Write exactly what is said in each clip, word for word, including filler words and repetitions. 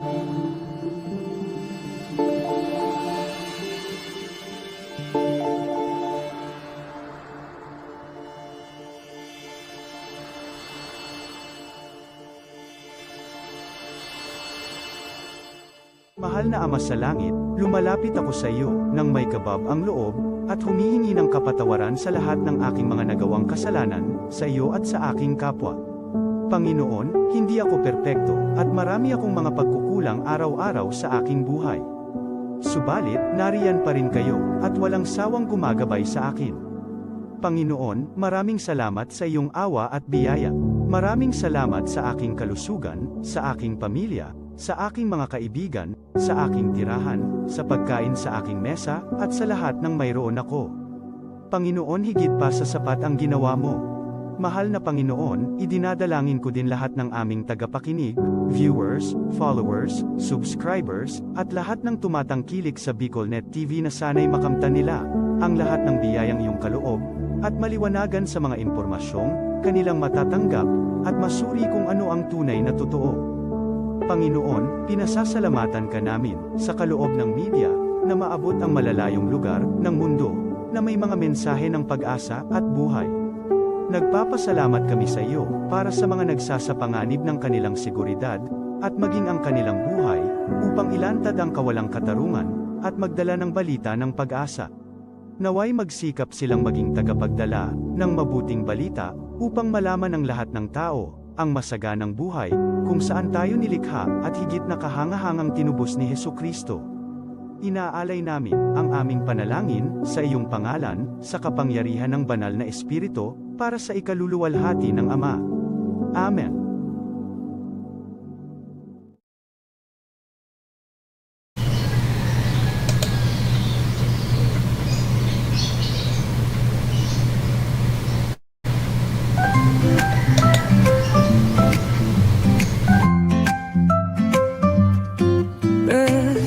Mahal na Ama sa Langit, lumalapit ako sa iyo nang may kabab ang loob, at humihingi ng kapatawaran sa lahat ng aking mga nagawang kasalanan, sa iyo at sa aking kapwa. Panginoon, hindi ako perpekto, at marami akong mga pagkukulang araw-araw sa aking buhay. Subalit, nariyan pa rin kayo, at walang sawang gumagabay sa akin. Panginoon, maraming salamat sa iyong awa at biyaya. Maraming salamat sa aking kalusugan, sa aking pamilya, sa aking mga kaibigan, sa aking tirahan, sa pagkain sa aking mesa, at sa lahat ng mayroon ako. Panginoon, higit pa sa sapat ang ginawa mo. Mahal na Panginoon, idinadalangin ko din lahat ng aming tagapakinig, viewers, followers, subscribers, at lahat ng tumatangkilik sa BicolNet T V na sana'y makamtan nila ang lahat ng biyayang iyong kaloob, at maliwanagan sa mga impormasyong kanilang matatanggap, at masuri kung ano ang tunay na totoo. Panginoon, pinasasalamatan ka namin sa kaloob ng media na maabot ang malalayong lugar ng mundo na may mga mensahe ng pag-asa at buhay. Nagpapasalamat kami sa iyo para sa mga nagsasapanganib ng kanilang seguridad at maging ang kanilang buhay upang ilantad ang kawalang katarungan at magdala ng balita ng pag-asa. Nawa'y magsikap silang maging tagapagdala ng mabuting balita upang malaman ng lahat ng tao ang masaganang buhay kung saan tayo nilikha at higit na kahangahangang tinubos ni Jesu-Cristo. Inaalay namin ang aming panalangin sa iyong pangalan, sa kapangyarihan ng Banal na Espiritu, para sa ikaluluwalhati ng Ama. Amen.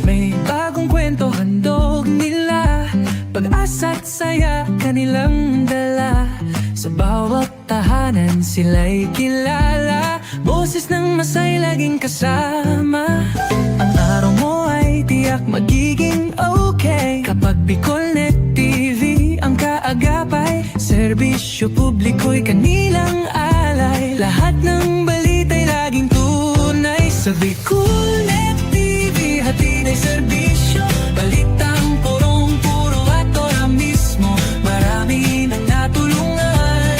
May bagong kwento handog nila, pag-asa't saya kanilang dala. Sa bawat tahanan sila'y kilala, boses ng masay laging kasama. Ang araw mo ay tiyak magiging okay kapag BicolNet T V ang kaagapay. Serbisyo publiko'y kanilang alay, lahat ng balita'y laging tunay. Sa BicolNet T V, hatid ay serbisyo, balitang purong-puro at ora mismo. Marami nang natulungan,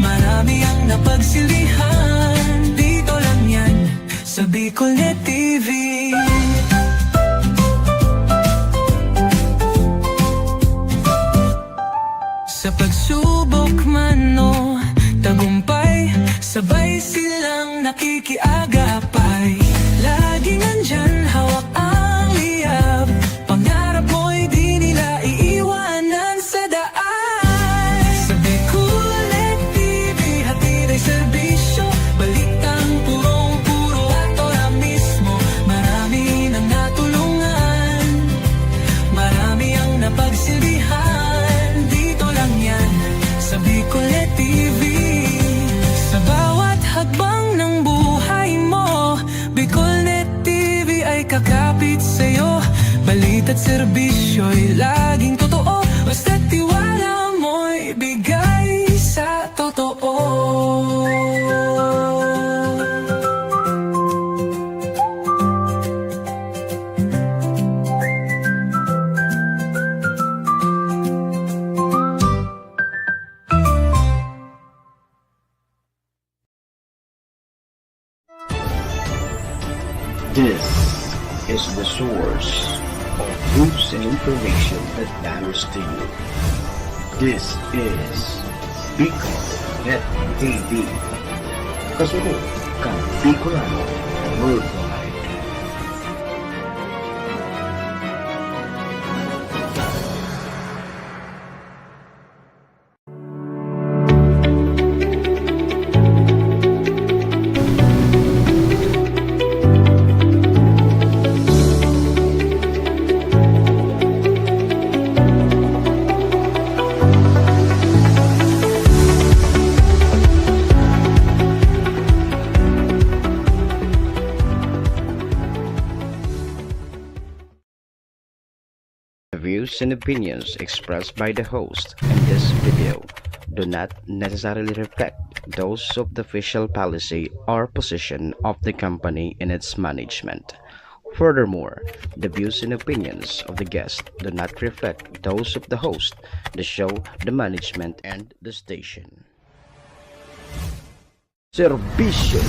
marami ang napagsilbihan. Dito lang yan, sa BicolNet T V. Sa pagsubok man o tagumpay, sabay silang nakikiagapay. Laging nandyan, hawak ang liyab, pangarap mo'y di nila iiwanan sa daan. Sa BicolNet T V, hatid ay serbisyo, balitang purong-puro at ora mismo. Marami nang natulungan, marami ang napagsilbihan. Dito lang yan, sa BicolNet T V. Sa bawat hakbang ng buhay mo, BicolNet T V ay kakapit sa'yo. Balita't serbisyo'y laging totoo, basta't tiwala mo'y bigay sa totoo. This is the source of news and information that matters to you. This is Bicol Net T V. Kasunod kan Bicolano Worldwide. Views and opinions expressed by the host in this video do not necessarily reflect those of the official policy or position of the company and its management. Furthermore, the views and opinions of the guest do not reflect those of the host, the show, the management, and the station. Serbisyo,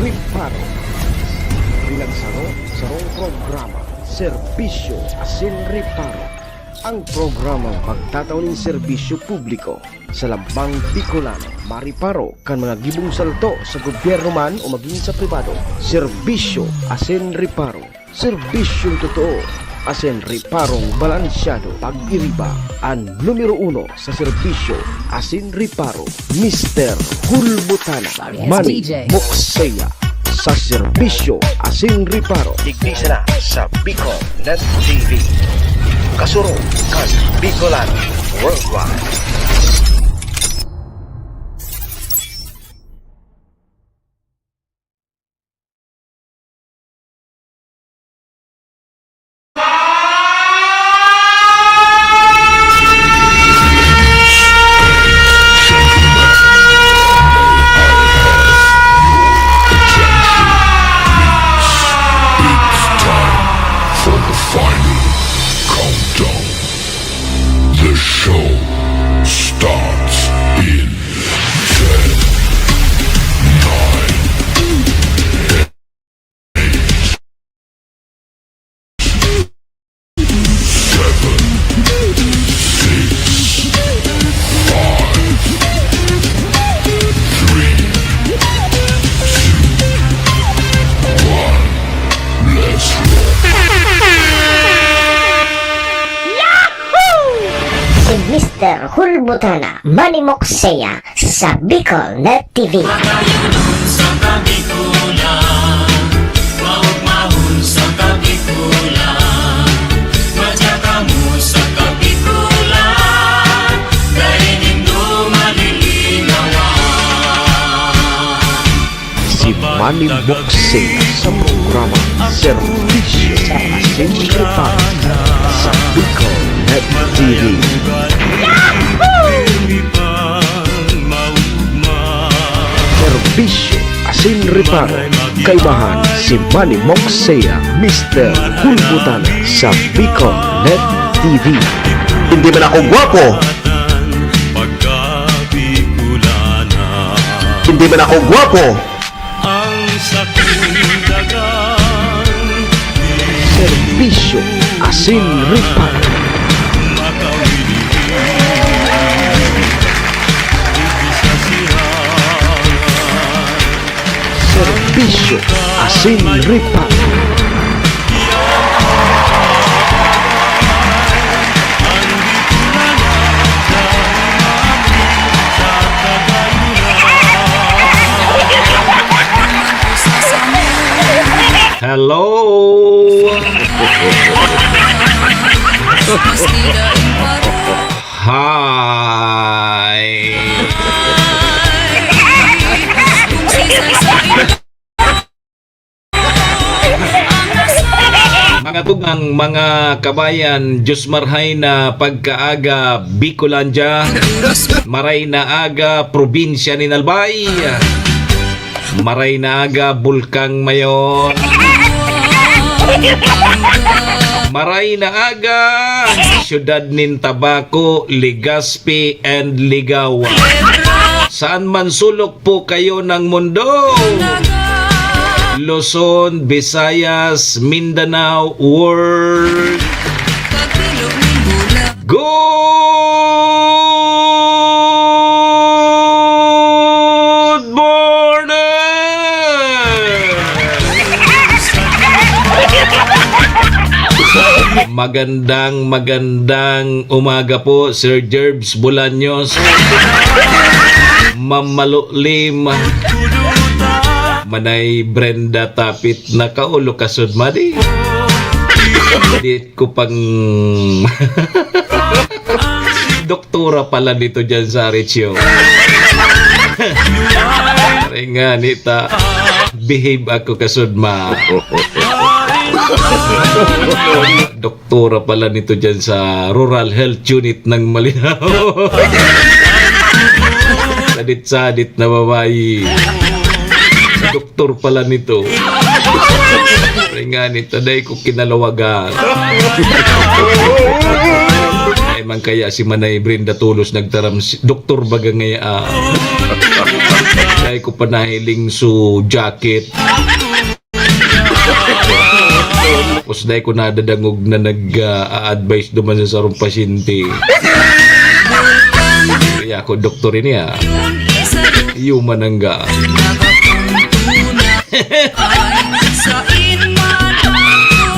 reparo. Bilang saro, sarong programa, serbisyo asin reparo. Ang programang magtatao nin serbisyo publiko sa lambang Bicolano, mariparo kan mga gibong salto sa gobyerno man o magin sa pribado. Serbisyo asin reparo. Serbisyong totoo asin reparong balansyado. Pag-iriba, an numero uno sa serbisyo asin reparo, Mister Hulbutana, Sorry, Manny D J. Mokseya, sa serbisyo asin reparo. Digdi sana sa Bicol Net T V. Kasurog kan Bicolano Worldwide. It's time for the final countdown. The show starts in ten, nine, eight, seven, six, five, three, two, one. Let's rock. Si Mister Hulbutana, Manny Mokseya, sa Bicol Net T V. Magayunon sa Kabikolan, maugmahon sa Kabikolan, madya kamo sa Kabikolan, dai nindo malilinawan. Si Manny Mokseya sa programa Serbisyo asin Reparo sa Bicol Net T V. Serbisyo asin reparo, kaibahan si Manny Mokseya, Mister Hulbutana sa Bicol Net T V. Hindi man ako gwapo. Hindi man ako gwapo. Serbisyo asin reparo. Serbisyo asin reparo. Hello! Hi! Mga tugang, mga kabayan, Diyos marhay na pagkaaga, Bicolandia. Maray na aga, probinsya nin Albay. Maray na aga, Bulkang Mayon. Maray na aga, syudad nin Tabaco, Legazpi, and Ligawan. Saan man sulok po kayo ng mundo. Luzon, Visayas, Mindanao, world. Good morning! Magandang, magandang umaga po, Sir Jerbs Bolaños. Ma'am Malulim. Manay Brenda Tapit, nakaulo ka sud, madi. Di ko pang doktora pala dito dyan sa Arechio. Pare nga, nita. Behave ako kasud, ma. Doktora pala nito dyan sa Rural Health Unit ng Malinao. Sadit-sadit na babae. Doktor pala nito. Ay nga nito, dai ko kinalawagan. Ay man kaya si Manay Brenda Tulos nagtaram, si doktor baga ngaya, ah. Dai ko pa nahiling su jacket. Tapos dai ko nadadangog na nag, ah, a-advise duman sa sarong pasyente. Kaya ako, doktor ini, ah. Yuman ang ga.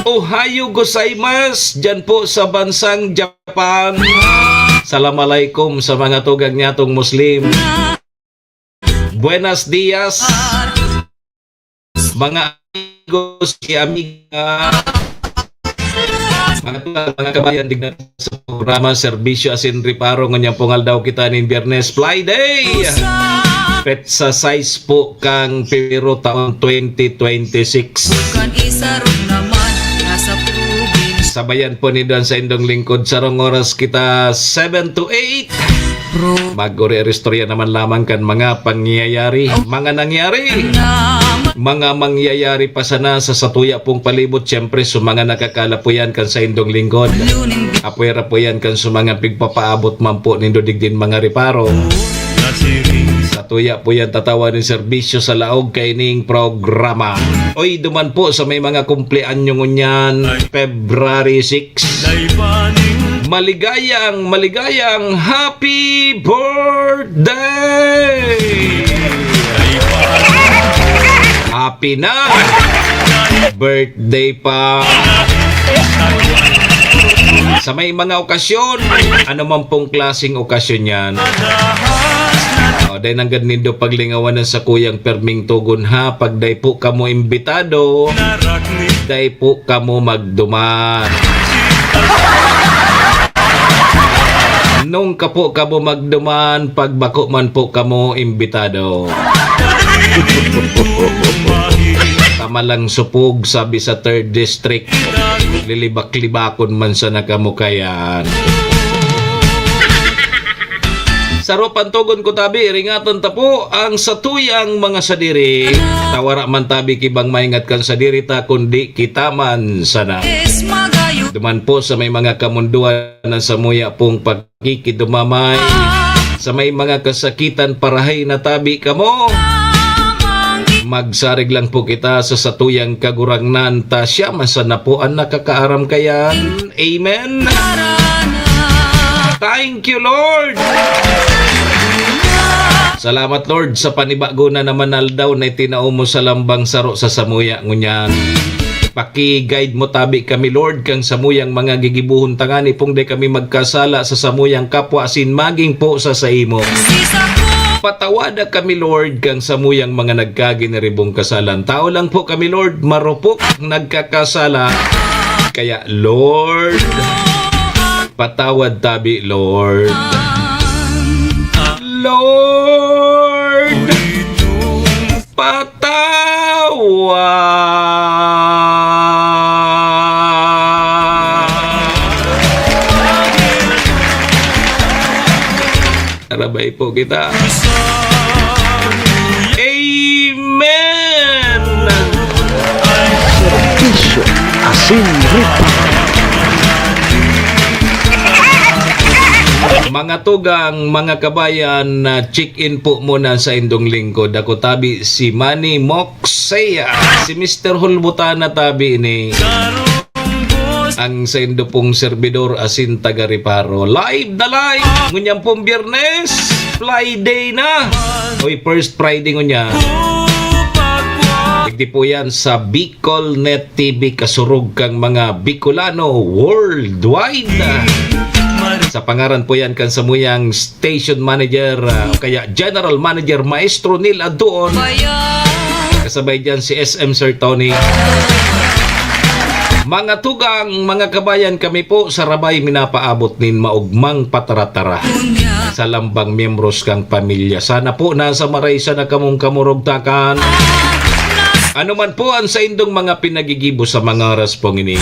Ohayo gozaimasu, dyan po sa bansang Japan. Salam alaikum sa mga tugang niyatong Muslim. Buenos dias, mga amigos y amiga. Mga tugang, mga kabayan, digna sa programa, Serbisyo Asin Reparo, ngunyan pong aldaw kita nin Biyernes, Friday. Petsa sais po kang Pebrero taon twenty twenty-six. Bukan isarog naman, nasa probinsya. Sabayan po ni Don sa indong lingkod, sarong oras kita, seven to eight. Mag-uri-istorya naman lamang kan mga pangyayari, mga nangyari, mga mangyayari pa sana sa satuya pong palibot. Siyempre, sa mga nakakala po yan kan sa indong lingkod. Apwera po yan kan sa mga pigpapaabot man po nindo digdin mga reparo. Satuya po yan tatawan nin serbisyo sa laog kaining programa. Oy, duman po sa may mga kumpleanyo ngunyan, February six. Maligayang, maligayang happy birthday! Happy na! Birthday pa! Sa may mga okasyon, ano man pong klaseng okasyon yan. O, dahil nanggad nindo paglingawan ng sakuyang perming tugon ha, pag dai po kamo imbitado, dai po kamo magduman. Nung ka po kamo magduman, pag bako man po kamo imbitado. Tama lang supog, sabi sa third district. Lilibak-libakon man sana kamo kayan. Saro pantogon ko tabi, ringatan ta po ang satuyang mga sadiri. Ta wara man tabi ki bang maingat kan sadiri ta, kundi kita man sana. Duman po sa may mga kamunduan na samuya pong pagkikidumamay, sa may mga kasakitan, parahay na tabi kamo. Magsarig lang po kita sa satuyang Kagurangnan, ta siya man sana po an nakakaaram kayan. Amen. Thank you, Lord. Salamat, Lord, sa panibago na naman aldaw na itinao mo sa lambang saro sa samuya ngunyan. Paki-guide mo tabi kami, Lord, kang samuyang mga gigibohon, tangani pong dai kami magkasala sa samuyang kapwa asin magin po sa saimo. Patawada kami, Lord, kang samuyang mga nagkaginiribong kasalan. Tao lang po kami, Lord, marupok, nagkakasala. Kaya, Lord, patawad tabi, Lord. Lord, patawad. Karabay po kita. Amen! Serbisyo asin reparo. Mga tugang, mga kabayan, na check-in po muna sa indong lingkod. Ako tabi si Manny Moxea, si Mister Hulbutana tabi ni ang saindo pong serbidor asin taga-reparo. Live na live! Ngunyan pong Biyernes, Friday na! Uy, first Friday ngunyan. Digdi po yan sa Bicol Net T V, kasurog kang mga Bicolano worldwide. Sa pangaran po yan kan samuyang station manager, ah, o kaya general manager, Maestro Neil Aduon. Kasabay dyan si S M Sir Tony. Mga tugang, mga kabayan, kami po sa Rabay minapaabot nin maugmang patara-tara sa lambang miyembros kang pamilya. Sana po nasa maray sana kamong kamurugtakan. Ano man po ang saindong mga pinagigibo sa mga oras pong ini.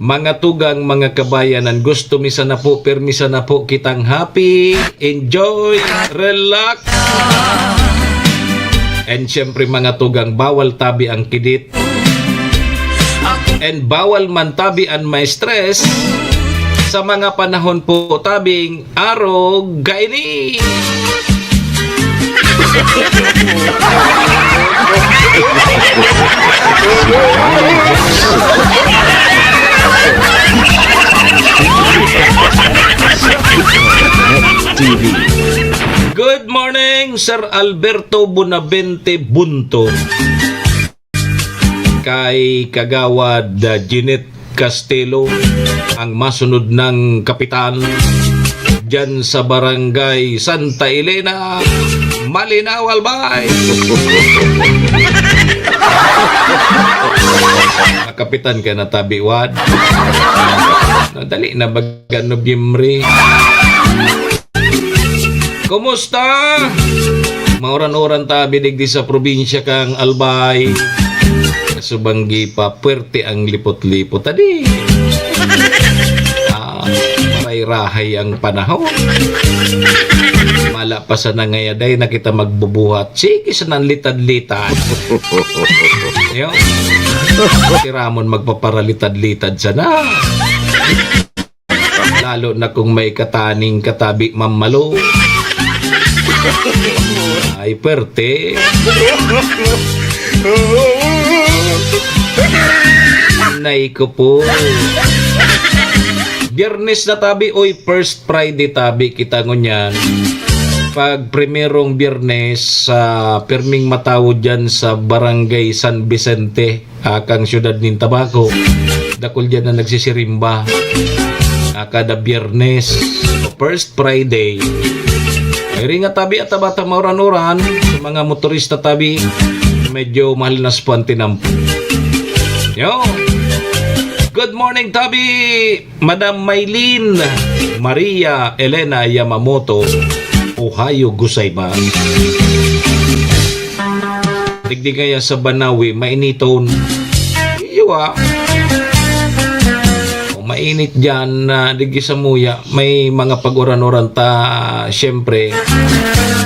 Mga tugang, mga kabayan, ang gusto mi sana po, pirmi sana po kitang happy, enjoy, relax. And syempre, mga tugang, bawal tabi ang kidit. And bawal man tabi ang ma-stress sa mga panahon po tabing arog kaini. Good morning, Sir Alberto Bonavente Bunto. Kay Kagawad, ah, Jeanette Castelo, ang masunod nang kapitan dyan sa Barangay Santa Elena, Malinao, Albay. Kapitan ka na, tabi, Wad. Dali na, baga Nobyembre. Kumusta? Mauran-uran tabi digdi sa probinsya kang Albay. Subanggi pa, puwerte ang lipot-lipot. Adi. Ah, maray-rahay ang panahon. Mala pa sana ngaya, day na kita magbubuhat. Sige, sana litad-litad. Yo. Si Ramon magpaparalitad-litad sana. Lalo na kung may kataning katabi mamalo. Ay, pwerte. Nay ko po. Biyernes na tabi, oy, first Friday tabi kita ngunyan. Pag primerong Biyernes, sa pirming matawo dyan sa Barangay San Vicente, ah, kang siyudad nin Tabaco, dakul diyan na nagsisirimba, ah, kada Biyernes o first Friday. Ay, ringa tabi at tabata mauran-uran, sa mga motorista tabi, medyo mahal na sa pantinampo. Yo! Good morning, tabi! Madam Maylene Maria Elena Yamamoto, Ohayo gozaimasu. Digdi kaya sa Banawi, mainiton. Iyo, ah. O, mainit diyan, ah, digdi sa Muya, may mga pag-uran-uran ta, siyempre.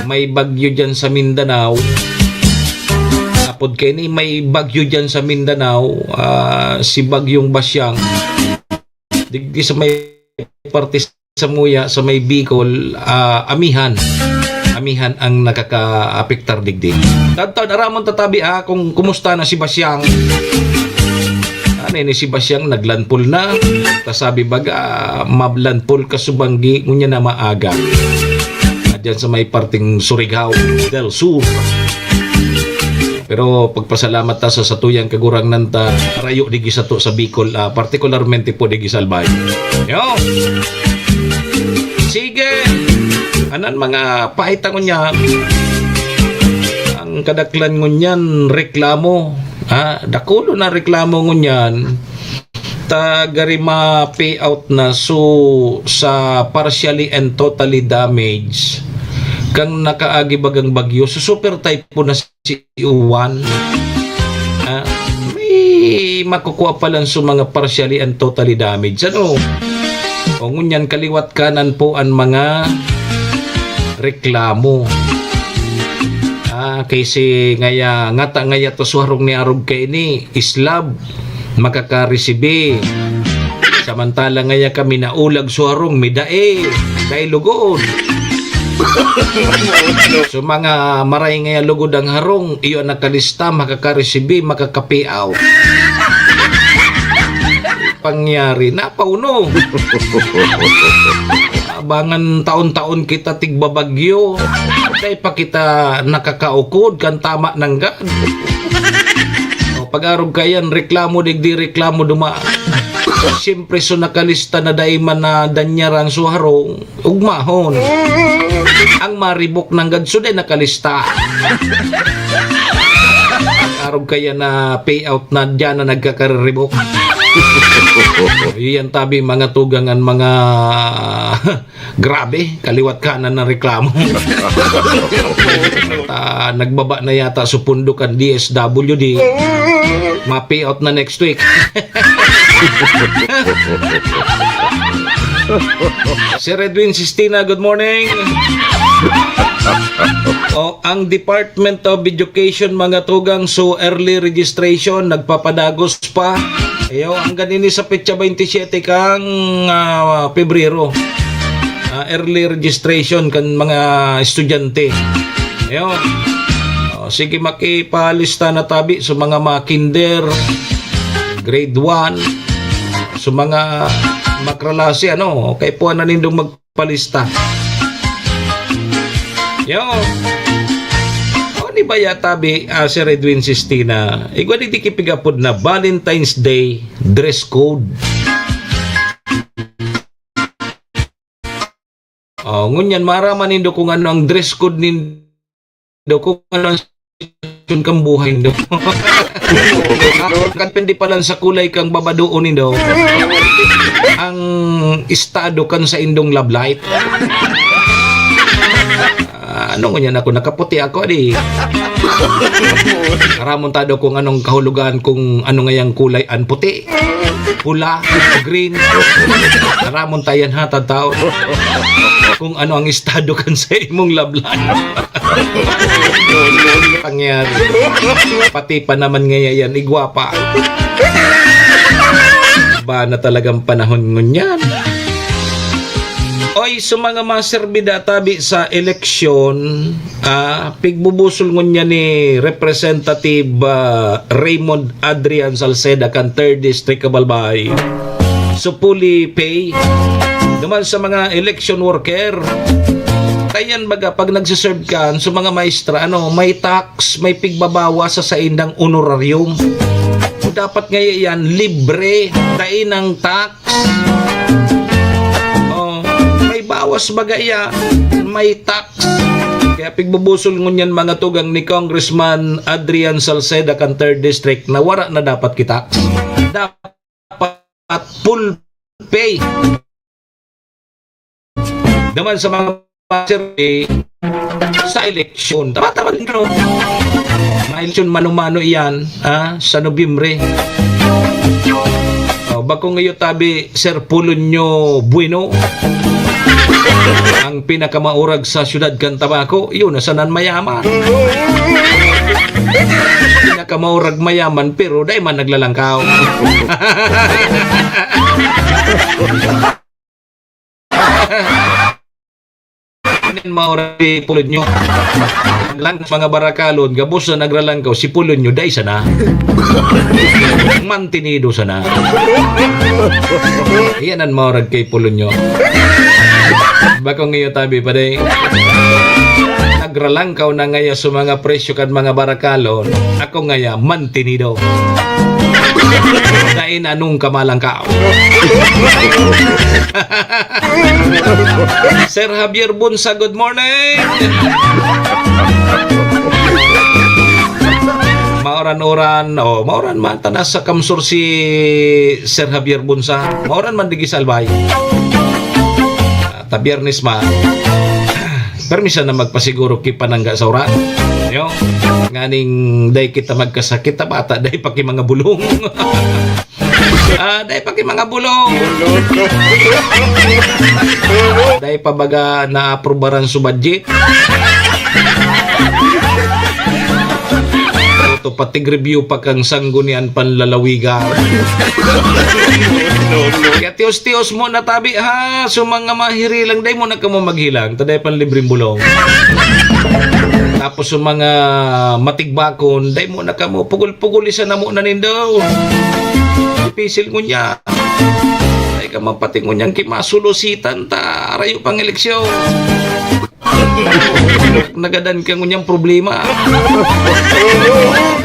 May bagyo diyan sa Mindanao. Apod kaini, may bagyo diyan sa Mindanao, ah, si Bagyong Basyang. Digdi sa may parte sa Muya, sa may Bicol, ah, amihan. Amihan ang nakakaapektar digdi. Tadtad, aramon tatabi, ah, kung kumusta na si Basyang. Ano ni si Basyang, naglandfall na. Ta sabi baga, maglandfall ka subanggi, ngunyan na maaga. Ah, dyan sa may parteng Surigao del Sur. Pero pagpasalamat ta sa satuyang Kagurangnan ta, rayo digdi sato sa Bicol, ah, partikularmente po digdi sa Albay. Yo! Sige! Anan mga pahita ngunyan. Ang kadaklan ngunyan, reklamo. Ha? Dakulo na reklamo ngunyan. Ta gari ma-payout na. So, sa partially and totally damaged, kang nakaagi bagang bagyo, so super typhoon na si Uwan. Ah, may makukuha pa lang sa mga partially and totally damaged. Ano? O ngunyan, kaliwat kanan po ang mga reklamo. Ah, kasi ngaya, ngata ngaya to suharong ni arog kaini, slab, makakaresibi. Samantala ngaya kami naulag suharong, midae, dai lugod. So, mga maray ngaya lugod ang harong, iyo ang nakalista, makakaresibi, makakapiaw. Pangyari na, pauno. Abangan taon-taon kita tigbabagyo. Dai pa kita nakakaukod kan tama nanggad. O, pag-arog kayan, reklamo digdi, reklamo duma. Siyempre, so nakalista na dai man na danyaran so harong, ugmahon. Ang maribok nanggad, so dai nakalista. Arog kaya na payout na diyan na nagkakaribok. Iyan tabi, mga tugang, an mga grabe, kaliwat kanan na reklamo. Ah, nagbaba na yata sa pundo kan D S W D. Ma-payout na next week. Sir Edwin Sistina, good morning. Oh, ang Department of Education, mga tugang, so early registration, nagpapadagos pa. Ayaw, hanggang ini sa petsa twenty-seven kang, ah, Pebrero. Ah, early registration kan mga estudyante. Ayaw. Oh, sige, makipalista na tabi sa mga, mga kinder, grade one, sa mga makralasi, ano, kay puwan na nindong magpalista. Yo. O, ni ba yata, bi, ah, Sir Edwin Sistina? Igwa di, di kipigapod na Valentine's Day dress code. Oh, ngunyan, maraman nindo kung ano ang dress code nindo, kung ano ang sitwasyon kang buhay nindo. Kan depende pa lang sa kulay kang babadoon nindo, ang estado kan sa indong love life. Ah, ano ngunyan ako, nakaputi ako, di. Aramon ta daw kung anong kahulugan, kung ano ngayang kulay an puti, pula, green. Aramon ta yan, ha, tataw. Kung ano ang estado kan sa imong love life. Pangyari. Pati pa naman ngaya yan, igwapa. Ba na talagang panahon ngunyan. Oy, sa mga maserbida tabi sa eleksyon, ah, pigbubusol ngunyan ni Representative, ah, Raymond Adrian Salceda kan Third District, Cabalbay. So, fully pay. Naman sa mga election worker, kayan baga, pag nagsiserve ka, sa mga maestra, ano, may tax, may pigbabawas sa saindang honorarium. So, dapat ngaya yan, libre, dai nang tax. Oh, may bawas baga iya, may tax. Kaya pigbubusol ngunyan mga tugang ni Congressman Adrian Salceda kan Third District na wara na dapat ki-tax. Dapat full pay. Naman sa mga survey sa eleksyon. Tama-tama din, no? Mga eleksyon mano-mano iyan, ah, sa Nobyembre. Oh, bakong iyo tabi, Sir Polonio Bueno, ang pinakamaurag sa siyudad kan Tabaco, yun na sanan mayaman. Pinakamaurag mayaman, pero dai man naglalangkaw. Nin maurag si Polonio. Ang lang mga barakalon, gabos na nagralangkaw, si Polonio, dai sana. Mantinido sana. Iyan ang maurag kay Polonio. Bakong iyo tabi pa, day. Nagralangkaw na ngaya sa mga presyo kan mga barakalon. Ako ngaya, mantinido. Dai na nung kamalangkaw. Sir Javier Bunsa, good morning. Mauran-uran, oh, mauran man ta na sa Kamsur si Sir Javier Bunsa. Mauran man digi sa Albay. Ah, ta Biyernes man. Permiso na magpasiguro ki panangga sa uran. Yo, nganing day kita magkasakit, ta bata, day pa ki mga bulong. Ah, dai pa ki mga bulong. Dai pa baga naaprubaran sa budget. Ito, patig-review pa kang sanggunian panlalawigan. Kaya tios-tios mo na tabi, ha, so mga mahirilang, dai mo na kamo maghilang, ta dai pan libreng bulong. Tapos sa mga matigbakon, dai mo na kamo, pugol-pugol isa na mo na nindo. Dipisil ngunyan. Ay ka man pati ngunyan, kimasulusitan ta, arayo pang eleksyon. Nagadan ka ngunyan problema.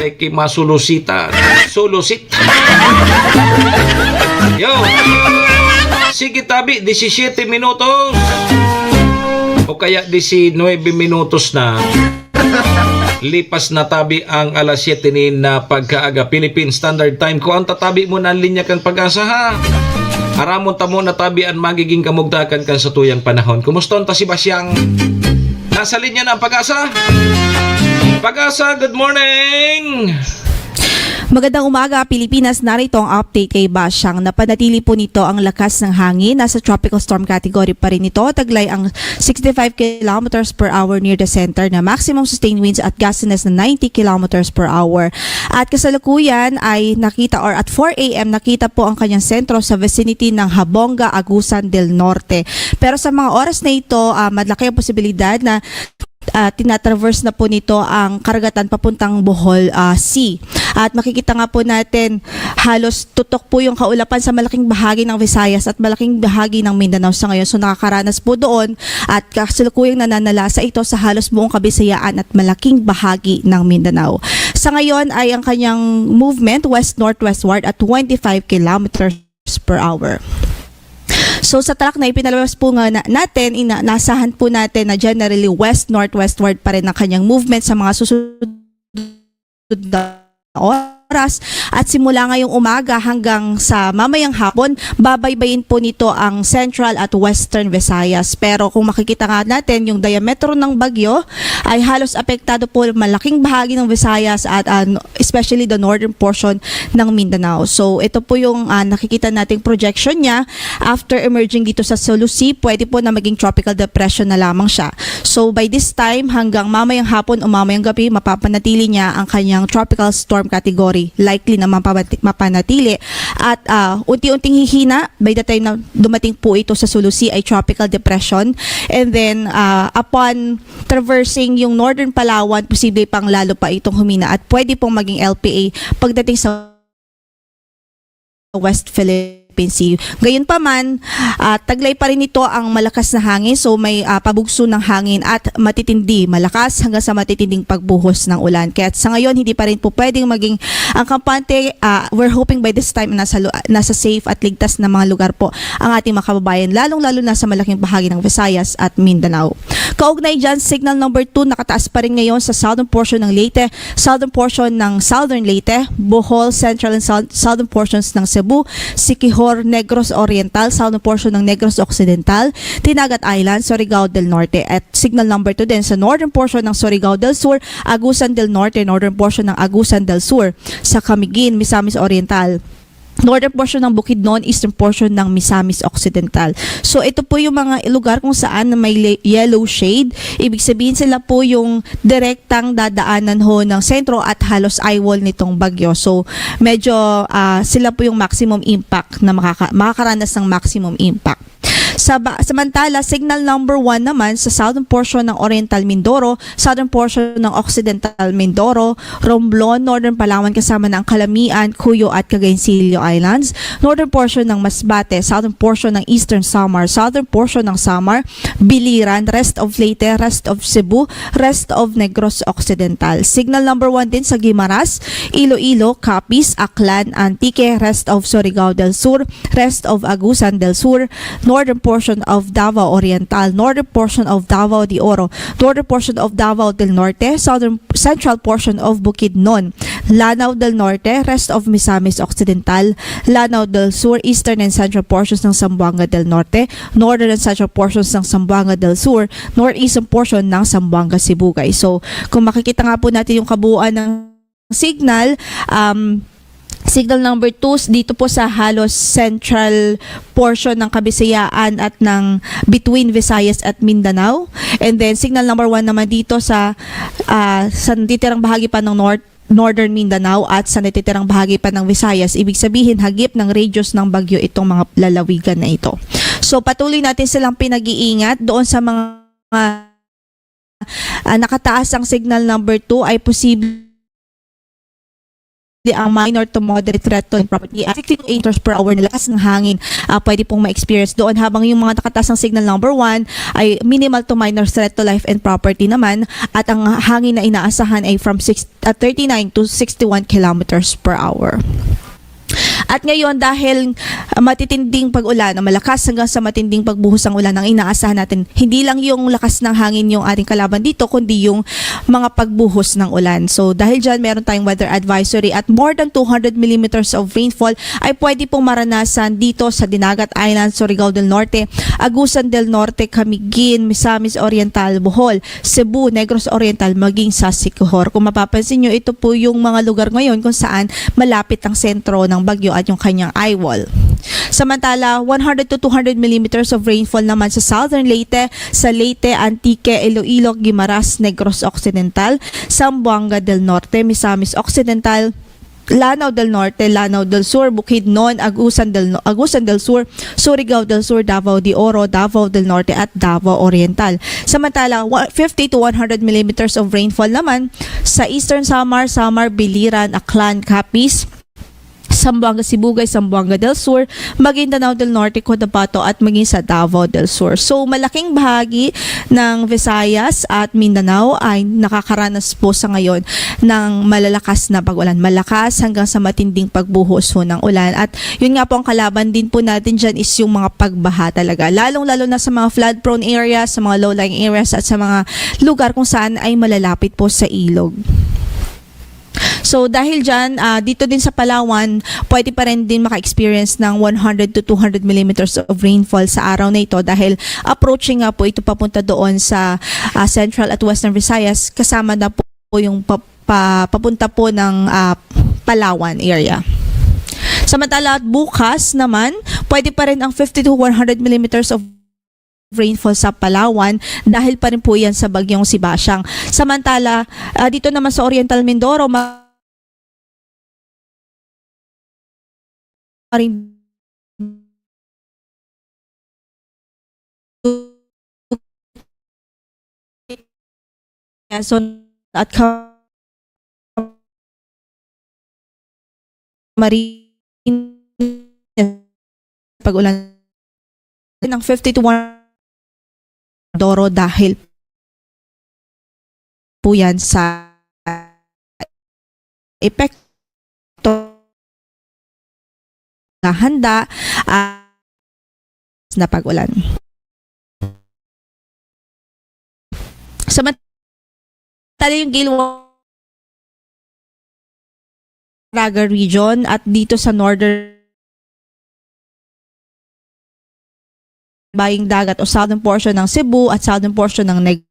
Ay, kimasulusitan. Sulusit. Yo. Sige tabi, disisiyete minutos. O kaya disinwebe minutos na. Lipas na tabi ang alas siyete nin, ah, pagkaaga, Philippine Standard Time. Kung ang tatabi mo na ang linya kan Pag-asa, ha? Aramon ta mo na tabi an magiging kamugtakan kan satuyang panahon. Kumusta ta si Basyang? Nasa linya na ang Pag-asa. Pag-asa, good morning. Magandang umaga, Pilipinas. Narito ang update kay Bashang. Napanatili po nito ang lakas ng hangin. Nasa tropical storm category pa rin ito. Taglay ang sixty-five kilometers per hour near the center na maximum sustained winds at gustiness na ninety kilometers per hour. At kasalukuyan ay nakita, or at four a.m. nakita po ang kanyang sentro sa vicinity ng Habonga, Agusan del Norte. Pero sa mga oras na ito, ah, malaki ang posibilidad na ah, tinatraverse na po nito ang karagatan papuntang Bohol ah, Sea. At makikita nga po natin, halos tutok po yung kaulapan sa malaking bahagi ng Visayas at malaking bahagi ng Mindanao sa ngayon. So nakakaranas po doon at kasalukuyang nananalasa ito sa halos buong Kabisayaan at malaking bahagi ng Mindanao. Sa ngayon ay ang kanyang movement west-northwestward at twenty-five kilometers per hour. So sa track na ipinalabas po nga na, natin, ina, naasahan po natin na generally west-northwestward pa rin ang kanyang movement sa mga susunod na oras. At simula ngayong umaga hanggang sa mamayang hapon, babaybayin po nito ang Central at Western Visayas. Pero kung makikita nga natin, yung diametro ng bagyo ay halos apektado po malaking bahagi ng Visayas at ah, especially the northern portion ng Mindanao. So ito po yung ah, nakikita nating projection niya after emerging dito sa Sulu Sea, pwede po na maging tropical depression na lamang siya. So by this time, hanggang mamayang hapon o mamayang gabi, mapapanatili niya ang kanyang tropical storm category. Likely na mapamati- mapanatili. At ah, unti-unting hihina by the time na dumating po ito sa Sulu Sea ay tropical depression. And then, ah, upon traversing yung northern Palawan, posible pang lalo pa itong humina at pwede pong maging L P A pagdating sa West Philippine Sea. Gayunpaman, ah, taglay pa rin ito ang malakas na hangin, so may ah, pabugso ng hangin at matitindi, malakas hanggang sa matitinding pagbuhos ng ulan. Kaya sa ngayon, hindi pa rin po pwedeng maging ang kampante. Ah, we're hoping by this time nasa, lu- nasa safe at ligtas na mga lugar po ang ating mga kababayan, lalong-lalo na sa malaking bahagi ng Visayas at Mindanao. Kaugnay dyan, signal number two nakataas pa rin ngayon sa southern portion ng Leyte, southern portion ng southern Leyte, Bohol, central and south- southern portions ng Cebu, Siquijor, Negros Oriental, southern portion ng Negros Occidental, Dinagat Island, Surigao del Norte, at signal number two din sa northern portion ng Surigao del Sur, Agusan del Norte, northern portion ng Agusan del Sur, sa Camiguin, Misamis Oriental, northern portion ng Bukidnon, eastern portion ng Misamis Occidental. So ito po yung mga lugar kung saan na may le- yellow shade. Ibig sabihin, sila po yung direktang dadaanan ho ng sentro at halos eyewall nitong bagyo. So medyo ah, sila po yung maximum impact na makaka- makakaranas ng maximum impact. Sa ba- samantala, signal number one naman sa southern portion ng Oriental Mindoro, southern portion ng Occidental Mindoro, Romblon, Northern Palawan kasama na ang Calamian, Cuyo at Cagayan Silang Islands, northern portion ng Masbate, southern portion ng Eastern Samar, southern portion ng Samar, Biliran, rest of Leyte, rest of Cebu, rest of Negros Occidental. Signal number one din sa Guimaras, Iloilo, Capiz, Aklan, Antique, rest of Surigao del Sur, rest of Agusan del Sur, northern portion of Davao Oriental, northern portion of Davao de Oro, northern portion of Davao del Norte, southern central portion of Bukidnon, Lanao del Norte, rest of Misamis Occidental, Lanao del Sur, eastern and central portions ng Zamboanga del Norte, northern and central portions ng Zamboanga del Sur, northeastern portion ng Zamboanga Sibugay. So, kung makikita nga po natin yung kabuuan ng signal, um, signal number two dito po sa halos central portion ng Kabisayaan at ng between Visayas at Mindanao. And then signal number one naman dito sa ah, sa natitirang bahagi pa ng North Northern Mindanao at sa natitirang bahagi pa ng Visayas. Ibig sabihin, hagip ng radius ng bagyo itong mga lalawigan na ito. So patuloy natin silang pinag-iingat. Doon sa mga ah, nakataas ang signal number two, ay posible ang minor to moderate threat to property at sixty-two meters per hour na lakas ng hangin ah, pwede pong ma-experience doon, habang yung mga nakataas ng signal number one ay minimal to minor threat to life and property naman, at ang hangin na inaasahan ay from six, ah, thirty-nine to sixty-one kilometers per hour. At ngayon, dahil, ah, matitinding pag-ulan o malakas hanggang sa matinding pagbuhos ang ulan ang inaasahan natin, hindi lang yung lakas ng hangin yung ating kalaban dito, kundi yung mga pagbuhos ng ulan. So, dahil dyan, meron tayong weather advisory at more than two hundred millimeters of rainfall ay pwede pong maranasan dito sa Dinagat Island, Surigao del Norte, Agusan del Norte, Camiguin, Misamis Oriental, Bohol, Cebu, Negros Oriental, maging sa Siquijor. Kung mapapansin nyo, ito po yung mga lugar ngayon kung saan malapit ang sentro ng bagyo at yung kanyang eye wall. Samantala, one hundred to two hundred millimeters of rainfall naman sa Southern Leyte, sa Leyte, Antique, Iloilo, Guimaras, Negros Occidental, Zamboanga del Norte, Misamis Occidental, Lanao del Norte, Lanao del Sur, Bukidnon, Agusan del No-, Agusan del Sur, Surigao del Sur, Davao de Oro, Davao del Norte at Davao Oriental. Samantala, wa-, fifty to one hundred millimeters of rainfall naman sa Eastern Samar, Samar, Biliran, Aklan, Capiz, Zamboanga Sibugay, Zamboanga del Sur, Maguindanao del Norte, Cotabato at maging sa Davao del Sur. So, malaking bahagi ng Visayas at Mindanao ay nakakaranas po sa ngayon ng malalakas na pag-ulan. Malakas hanggang sa matinding pagbuhos ho ng ulan. At yun nga po, ang kalaban din po natin dyan is yung mga pagbaha talaga. Lalong-lalo na sa mga flood-prone areas, sa mga low-lying areas at sa mga lugar kung saan ay malalapit po sa ilog. So, dahil dyan, ah, dito din sa Palawan, pwede pa rin din maka-experience ng one hundred to two hundred millimeters of rainfall sa araw na ito dahil approaching nga po ito papunta doon sa, ah, Central at Western Visayas, kasama na po yung pa-, pa-, papunta po ng, ah, Palawan area. Samantala, bukas naman, pwede pa rin ang fifty to one hundred millimeters of rainfall sa Palawan dahil pa rin po yan sa bagyong Sebastian. Samantala, ah, dito naman sa Oriental Mindoro, ma-, maring Quezon at Camarines, pag-ulan ng fifty to one Doro dahil po yan sa epekto na handa, ah, na pag-ulan. Samantala yung Gilwa-, Caraga region at dito sa northern Bayong Dagat o southern portion ng Cebu at southern portion ng Neg-,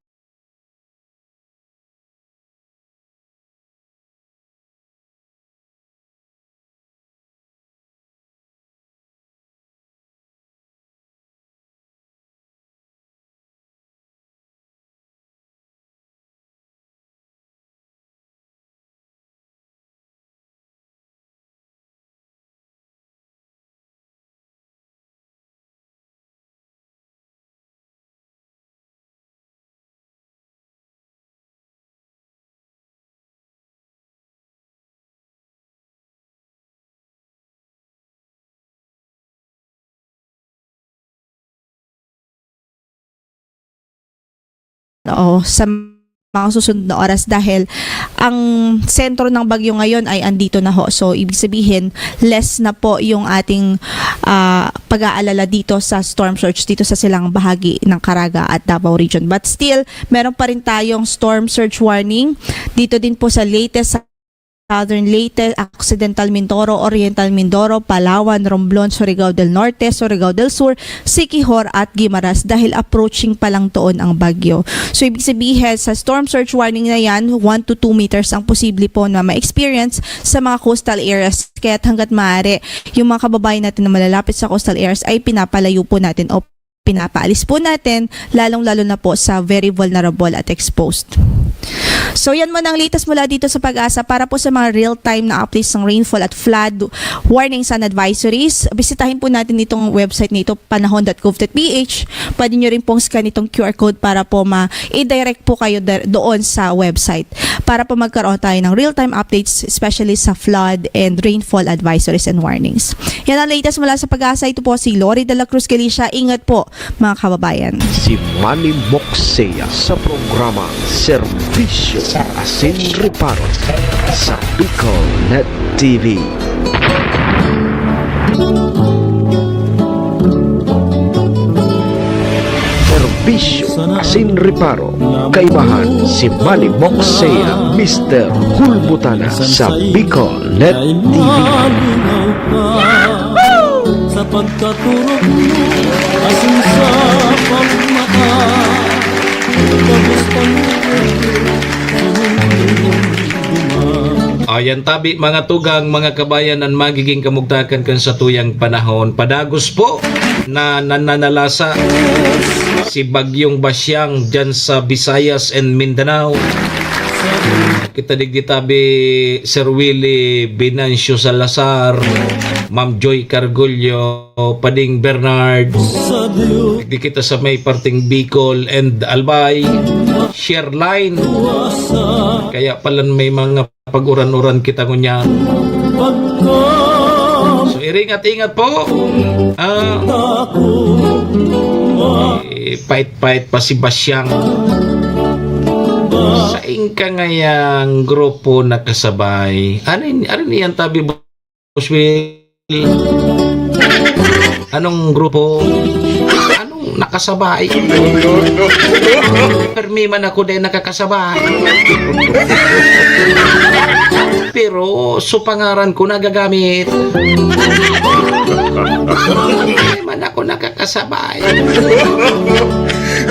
Oo, sa mga susunod na oras dahil ang sentro ng bagyo ngayon ay andito na ho. So, ibig sabihin, less na po yung ating, ah, pag-aalala dito sa storm surge, dito sa silangang bahagi ng Caraga at Davao Region. But still, meron pa rin tayong storm surge warning dito din po sa Leyte, sa Southern Leyte, Occidental Mindoro, Oriental Mindoro, Palawan, Romblon, Surigao del Norte, Surigao del Sur, Siquijor at Guimaras dahil approaching pa lang toon ang bagyo. So, ibig sabihin, sa storm surge warning na yan, one to two meters ang posible po na ma-experience sa mga coastal areas. Kaya't hanggat maaari, yung mga kababayan natin na malalapit sa coastal areas ay pinapalayo po natin o pinapaalis po natin, lalong-lalo na po sa very vulnerable at exposed. So, yan muna ang latest mula dito sa Pag-asa. Para po sa mga real-time na updates ng rainfall at flood warnings and advisories, bisitahin po natin itong website na ito, panahon dot gov dot ph. Pwede nyo rin pong scan itong Q R code para po ma-, i-direct po kayo der-, doon sa website para po magkaroon tayo ng real-time updates, especially sa flood and rainfall advisories and warnings. Yan ang latest mula sa Pag-asa. Ito po si Lori de la Cruz Galicia. Ingat po, mga kababayan. Si Manny Moxea sa programa Serbisyo Asin Reparo sa Bicol Net T V. Serbisyo asin reparo, kaibahan si Manny Moksea, Mister Hulbutana sa Bicolnet T V. Sa pagkaturog mo, asin sa pagmata, kamusta mo? Ayan tabi, mga tugang, mga kabayan, an magiging kamugtakan kan satuyang panahon. Padagos po na nananalasa si Bagyong Basyang dyan sa Visayas and Mindanao. Kita digdi tabi, Sir Willie Venancio Salazar, Ma'am Joy Cargullo, Pading Bernard. Di kita sa may parting Bicol and Albay, share line. Kaya pala may mga pag-uran-uran kita ngunyan. So, iringat-ingat po. Ah, eh, pait-pait pa si Basyang. Sain ka ngayang grupo nakasabay? Ano yun, ano yun yan, tabi, Boss Will? Anong grupo? Anong nakasabay? Permi man ako dahil nakakasabay. Pero sa pangaran ko nagagamit. Permi man ako nakakasabay.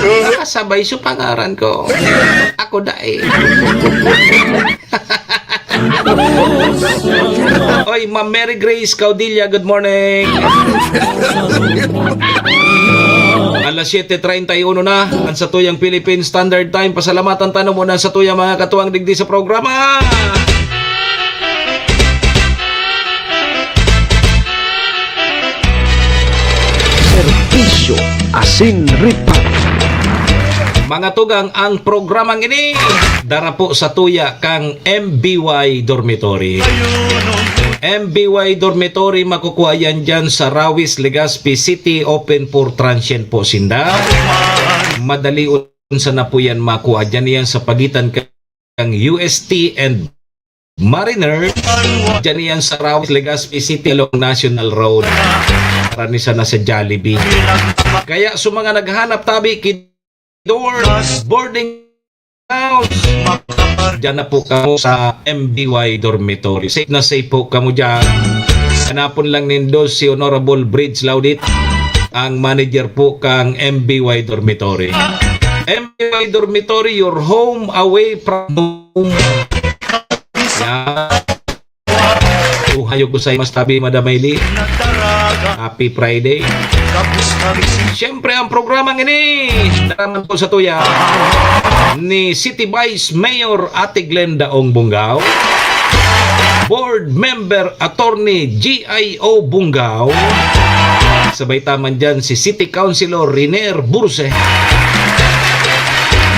Nakasabay sa pangaran ko. Ako dai. Oy, Ma'am Mary Grace Caudilla, good morning. Alas siete treinta y uno na, ang satuyang Philippine Standard Time. Pasalamatan ta na muna sa tuyang mga katuwang digdi sa programa. Serbisyo asin reparo. Mga tugang, ang programang ini dara po sa tuya kang M B Y Dormitory. M B Y Dormitory, makukuha yan dyan sa Rawis, Legazpi City, open for transient po sinda. Madali unsa na po yan makuha. Dyan yan sa pagitan kang U S T and Mariner. Dyan yan sa Rawis, Legazpi City, along National Road. Para ni sana sa Jollibee. Kaya sa mga naghanap tabi, Kidor, boarding house, dyan na po kamo sa M B Y Dormitory. Safe na safe po kamo dyan. Hanapon lang nindo si Honorable Bridge Laudit, ang manager po kang M B Y Dormitory. M B Y Dormitory, your home away from home. Yan. Ohayo gozaimasu tabi, Madam Miley. Happy Friday. Siyempre, ang programang ini, dara man po sa tuya ni City Vice Mayor Ate Glenda Ong Bongao, Board Member Attorney G I O Bongao, sabay ta man dyan si City Councilor Riner Burse,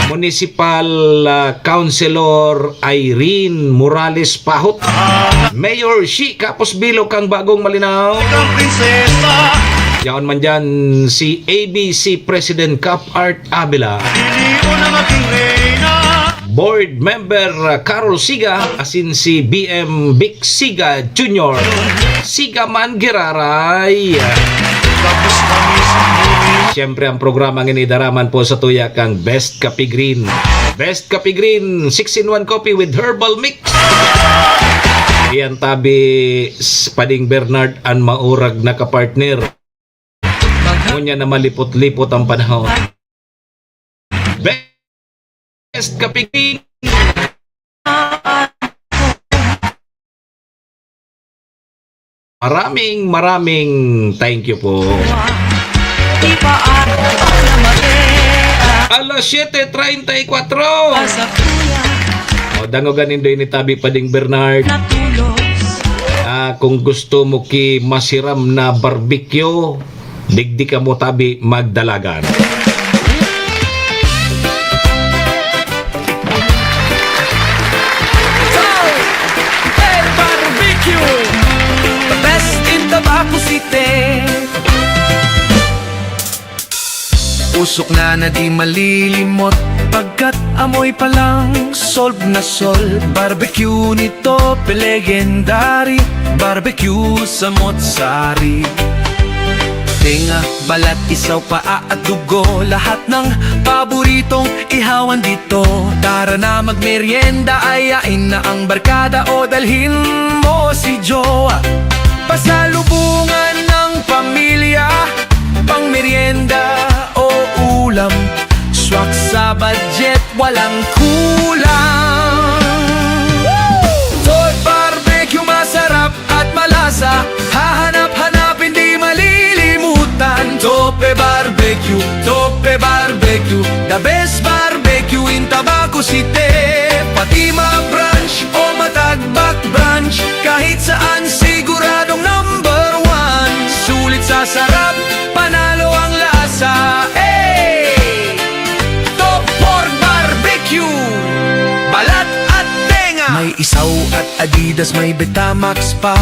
Municipal, ah, Councilor Irene Morales Pahot, Mayor Shi Kapos Bilo kang Bagong Malinao. Yaon man dyan si A B C President Cap Art Avila. Board Member, uh, Carol Siga, asin si B M Vic Siga Junior. Siga man giraray. Siyempre, ang programang ini dara man po sa tuya kang Best Kape Green. Best Kape Green, six-in-one coffee with herbal mix. Iyan tabi, s-, Pading Bernard, an maurag na kapartner. Ngunyan na malipot-lipot ang panahon. Best Kape Green. Maraming, maraming thank you po. Alas siete treinta y cuatro. O, dangogan nindo ini tabi, Pading Bernard. Ah, kung gusto mo ki masiram na barbecue, digdi kamo tabi magdalagan. Barbecue, the best in Tabaco City. Usok na na di malilimot, pagkat amoy pa lang solve na solve. Barbecue nito, legendary. Barbecue sa Motsari. Tenga, balat, isaw, paa at dugo, lahat ng paboritong ihawan dito. Tara na magmerienda, ayain na ang barkada o dalhin mo si jowa. Pasalubungan ng pamilya, pang merienda o ulam. Swak sa budget, walang kulang. Toy Barbecue, masarap at malasa. Hahanap-hanapin, di malilimutan. Tope Barbecue, Tope Barbecue, the best barbecue in Tabaco City. Pati ma-brunch o matagbak brunch, kahit saan siguradong number one. Sulit sa sarap, panalo ang lasa. Hey! Top Pork Barbecue, balat at tenga. May isaw at Adidas, may Betamax pa.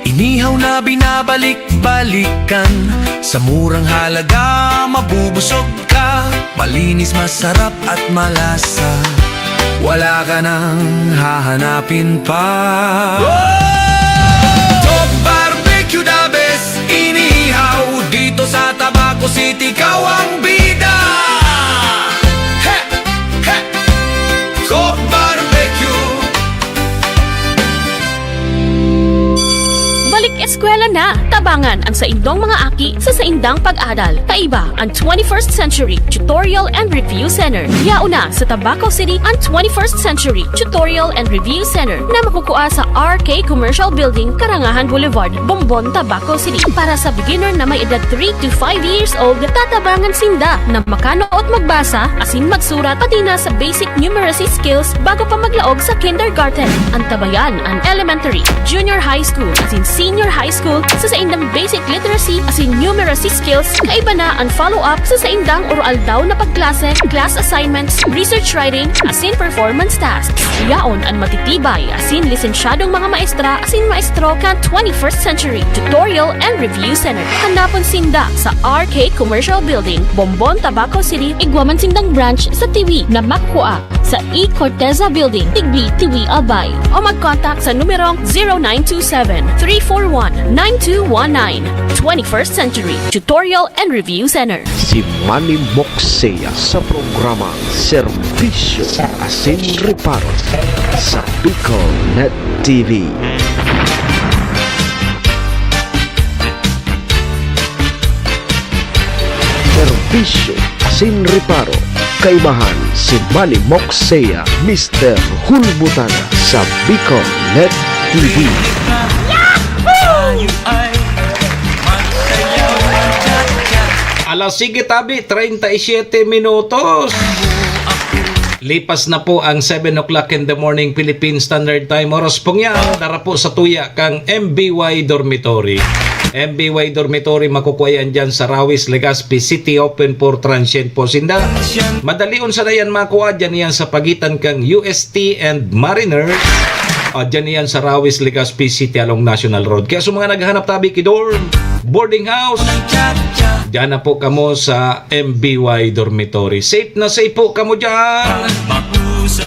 Inihaw na binabalik-balikan. Sa murang halaga, mabubusog ka. Malinis, masarap at malasa. Wala ka nang hahanapin pa. Top Barbecue, the best inihaw. Dito sa Tabaco City, ikaw ang bida. He! He! Top Barbecue. Balik eskwela na! Tabangan ang saindong mga aki sa saindang pag-adal. Kaiba ang twenty-first Century Tutorial and Review Center. Yaon na sa Tabaco City ang twenty-first Century Tutorial and Review Center na makukua sa R K Commercial Building, Karangahan Boulevard, Bombon, Tabaco City. Para sa beginner na may edad three to five years old, tatabangan sinda na makanood, magbasa, asin magsurat, pati na sa basic numeracy skills bago pa maglaog sa kindergarten. Antabayan an elementary, junior high school, asin senior high school sa saindang basic literacy asin numeracy skills. Kaiba na an follow-up sa saindang oro-aldaw na pagklase, class assignments, research writing, asin performance tasks. Yaon an matitibay asin lisensyadong mga maestra asin maestro kan twenty-first Century Tutorial and Review Center. Hanapon sinda sa R K Commercial Building, Bombon, Tabaco City. Igwa man sindang branch sa Tiwi na makukua sa E Corteza Building, Tigbi, Tiwi, Albay. O mag-contact sa numerong zero nine two seven, three four one, nine two one nine. Twenty-first Century Tutorial and Review Center. Si Manny Moksea sa programang Serbisyo asin Reparo sa Bicol Net T V. Serbisyo asin Reparo, kaibahan si Manny Moksea, Mister Hulbutana sa Bicol Net T V. Alas sige tabi, treinta y siete minutos. Lipas na po ang seven o'clock in the morning Philippine Standard Time. Oras pong yan, dara po sa tuya kang M B Y Dormitory. M B Y Dormitory, makukuha yan dyan sa Rawis, Legazpi City, open for transient po sinda. Madalion sana yan makuha, dyan yan sa pagitan kang U S T and Mariner. Ah, dyan yan sa Rawis, Legazpi City along National Road. Kaya sa mga naghahanap tabi ki dorm, boarding house, dyan na po kamo sa M B Y Dormitory. Safe na safe po kamo dyan.